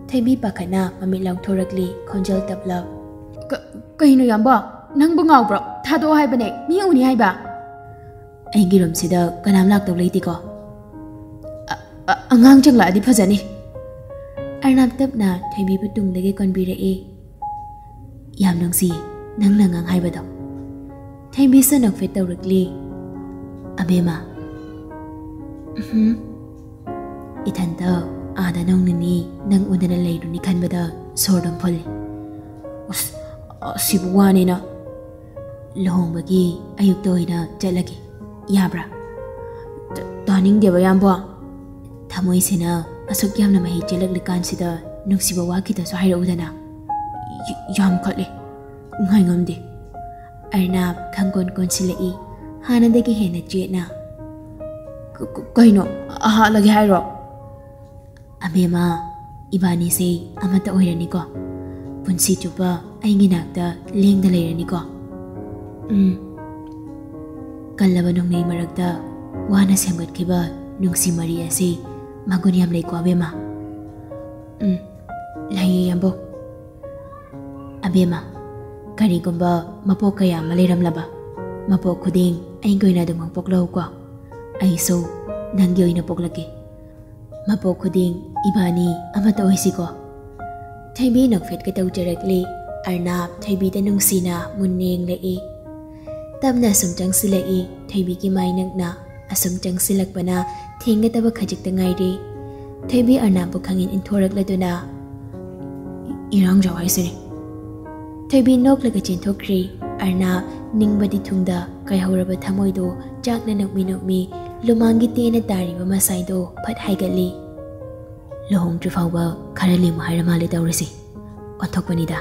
ꯊꯣꯏꯕꯤ ꯄꯥꯈꯠꯅ ꯃꯃꯤꯠ ꯂꯥꯎꯊꯣꯔꯛꯂꯤ, ꯈꯣꯟꯖꯦꯜ ꯇꯞꯂꯞ꯫ "ꯀ-, ꯀꯩꯅꯣ ꯌꯥꯝꯕ? ꯅꯪꯕꯨ ꯉꯥꯎꯕ꯭ꯔꯣ? ꯊꯥꯗꯣꯛꯑꯣ ꯍꯥꯏꯕꯅꯦ, ꯃꯤ ꯎꯅꯤ ꯍꯥꯏꯕ꯫" "ꯑꯩꯒꯤ ꯔꯨꯝꯁꯤꯗ ꯀꯅꯥꯝ ꯂꯥꯛꯇꯧ ꯂꯩꯇꯦꯀꯣ?" "ꯑ-, ꯑ-, ꯑꯉꯥꯡ ꯆꯪꯂꯛꯑꯗꯤ ꯐꯖꯅꯤ꯫" ꯑꯔꯅꯥꯞ ꯇꯞꯅ ꯊꯣꯏꯕꯤꯕꯨ ꯇꯨꯡꯗꯒꯤ ꯀꯣꯟꯕꯤꯔꯛꯏ꯫ "ꯌꯥꯝ ꯅꯨꯡꯁꯤꯌꯦ ꯅꯪꯅ ꯑꯉꯥꯡ ꯍꯥꯏꯕꯗꯣ꯫" ꯊꯣꯏꯕꯤꯁꯨ ꯅꯣꯛꯐꯦꯠ ꯇꯧꯔꯛꯂꯤ꯫ "ꯑꯕꯦꯝꯃ꯫" "ꯎꯝ꯫ ꯏꯊꯟꯇ ꯑꯥꯗ ꯅꯣꯡ ꯅꯤꯅꯤ ꯅꯪ ꯎꯗꯅ ꯂꯩꯔꯨꯅꯤ ꯈꯟꯕꯗ ꯁꯣꯔ ꯑꯗꯨꯝ ꯐꯨꯜꯂꯤ꯫" "ꯑꯁ, ꯑꯁꯤꯕꯨ ꯋꯥꯅꯤꯅ꯫" "ꯂꯨꯍꯣꯡꯕꯒꯤ ꯑꯌꯨꯛꯇ ꯑꯣꯏꯅ ꯆꯠꯂꯒꯦ, ꯌꯥꯕ꯭ꯔꯥ?" "ꯆ-, ꯇꯥꯅꯤꯡꯗꯦꯕ, ꯏꯌꯥꯝꯕ꯫ ꯊꯃꯣꯏꯁꯤꯅ ꯑꯁꯨꯛ ꯌꯥꯝꯅ ꯃꯍꯤ ꯆꯦꯜꯂꯛꯂꯤꯀꯥꯟꯁꯤꯗ ꯅꯨꯡꯁꯤꯕ ꯋꯥ ꯈꯤꯇꯁꯨ ꯍꯥꯏꯔꯛꯎꯗꯅ꯫ ꯌ-, ꯌꯥꯝ ꯈꯠꯂꯦ, ꯉꯥꯏ ꯉꯝꯗꯦ꯫ ꯑꯔꯅꯥꯕ ꯈꯪꯀꯣꯟ ꯀꯣꯟꯁꯤꯜꯂꯛꯏ, ꯍꯥꯟꯅꯗꯒꯤ ꯍꯦꯟꯅ ꯆꯦꯠꯅ꯫ "ꯀ-, ꯀ-, ꯀꯩꯅꯣ, ꯍꯥꯠꯂꯒꯦ ꯍꯥꯏꯔꯣ?" "ꯑꯕꯦꯝꯃ, ꯏꯕꯥꯅꯤꯁꯦ ꯑꯃꯠꯇ ꯑꯣꯏꯔꯅꯤꯀꯣ? ꯄꯨꯟꯁꯤ ꯆꯨꯞꯄ ꯑꯩꯒꯤ ꯅꯥꯛꯇ ꯂꯦꯡꯗ ꯂꯩꯔꯅꯤꯀꯣ?" ꯎꯝ꯫ ꯀꯜꯂꯕ ꯅꯣꯡꯂꯩ ꯃꯔꯛꯇ ꯋꯥꯅ ꯁꯦꯝꯒꯠꯈꯤꯕ ꯅꯨꯡꯁꯤ ꯃꯔꯤ ꯑꯁꯤ ꯃꯒꯨꯟ ꯌꯥꯝ ꯂꯩꯀꯣ, ꯑꯕꯦꯝꯃ? ꯎꯝ, ꯂꯩꯌꯦ, ꯏꯌꯥꯝꯕꯣꯛ꯫ ꯑꯕꯦꯝꯃ, ꯀꯔꯤꯒꯨꯝꯕ ꯃꯄꯣꯛ ꯀꯌꯥ ꯑꯃ ꯂꯩꯔꯝꯂꯕ, ꯃꯄꯣꯛ ꯈꯨꯗꯤꯡ ꯑꯩꯒꯤ ꯑꯣꯏꯅ ꯑꯗꯨꯃꯛ ꯄꯣꯛꯂꯛꯎꯀꯣ꯫ ꯑꯩꯁꯨ ꯅꯪꯒꯤ ꯑꯣꯏꯅ ꯄꯣꯛꯂꯛꯀꯦ꯫ ꯃꯄꯣꯛ ꯈꯨꯗꯤꯡ ꯏꯕꯥꯅꯤ ꯑꯃꯠꯇ ꯑꯣꯏꯁꯤꯀꯣ꯫ ꯊꯣꯏꯕꯤ ꯅꯣꯛꯐꯦꯠꯀ ꯇꯧꯖꯔꯛꯂꯤ꯫ ꯑꯔꯅꯥꯕ ꯊꯣꯏꯕꯤꯗ ꯅꯨꯡꯁꯤꯅ ꯃꯨꯟꯅ ꯌꯦꯡꯂꯛꯏ꯫ ꯇꯞꯅ ꯑꯁꯨꯝ ꯆꯪꯁꯤꯜꯂꯛꯏ꯫ ꯊꯣꯏꯕꯤꯒꯤ ꯃꯥꯏ ꯅꯛꯅ ꯑꯁꯨꯝ ꯆꯪꯁꯤꯜꯂꯛꯄꯅ ꯊꯦꯡꯒꯗꯕ ꯈꯖꯤꯛꯇ ꯉꯥꯏꯔꯤ꯫ ꯊꯣꯏꯕꯤ ꯑꯔꯅꯥꯕꯄꯨ ꯈꯪꯏꯟ ꯏꯟꯊꯣꯔꯛꯂꯗꯨꯅ, "ꯏꯔꯥꯡꯖꯥꯎ ꯍꯥꯏꯁꯤꯅꯤ꯫" ꯊꯣꯏꯕꯤ ꯅꯣꯛꯂꯒ ꯆꯦꯟꯊꯣꯛꯈ꯭ꯔꯤ꯫ ꯑꯔꯅꯥꯕ ꯅꯤꯡꯕꯗꯤ ꯊꯨꯡꯗ ꯀꯥꯏꯍꯧꯔꯕ ꯊꯃꯣꯏꯗꯣ ꯆꯥꯛꯅ ꯅꯣꯛꯃꯤ ꯅꯣꯛꯃꯤ ꯂꯨꯃꯥꯡꯒꯤ ꯇꯦꯟꯅ ꯇꯥꯔꯤꯕ ꯃꯁꯥꯏꯗꯣ ꯐꯠ ꯍꯥꯏꯒꯠꯂꯤ꯫ "ꯂꯨꯍꯣꯡꯗ꯭ꯔꯤ ꯐꯥꯎꯕ ꯈꯔ ꯂꯦꯝꯃꯨ ꯍꯥꯏꯔ ꯃꯥꯜꯂꯦ ꯇꯧꯔꯤꯁꯦ꯫ ꯑꯣꯟꯊꯣꯛꯄꯅꯤꯗ꯫"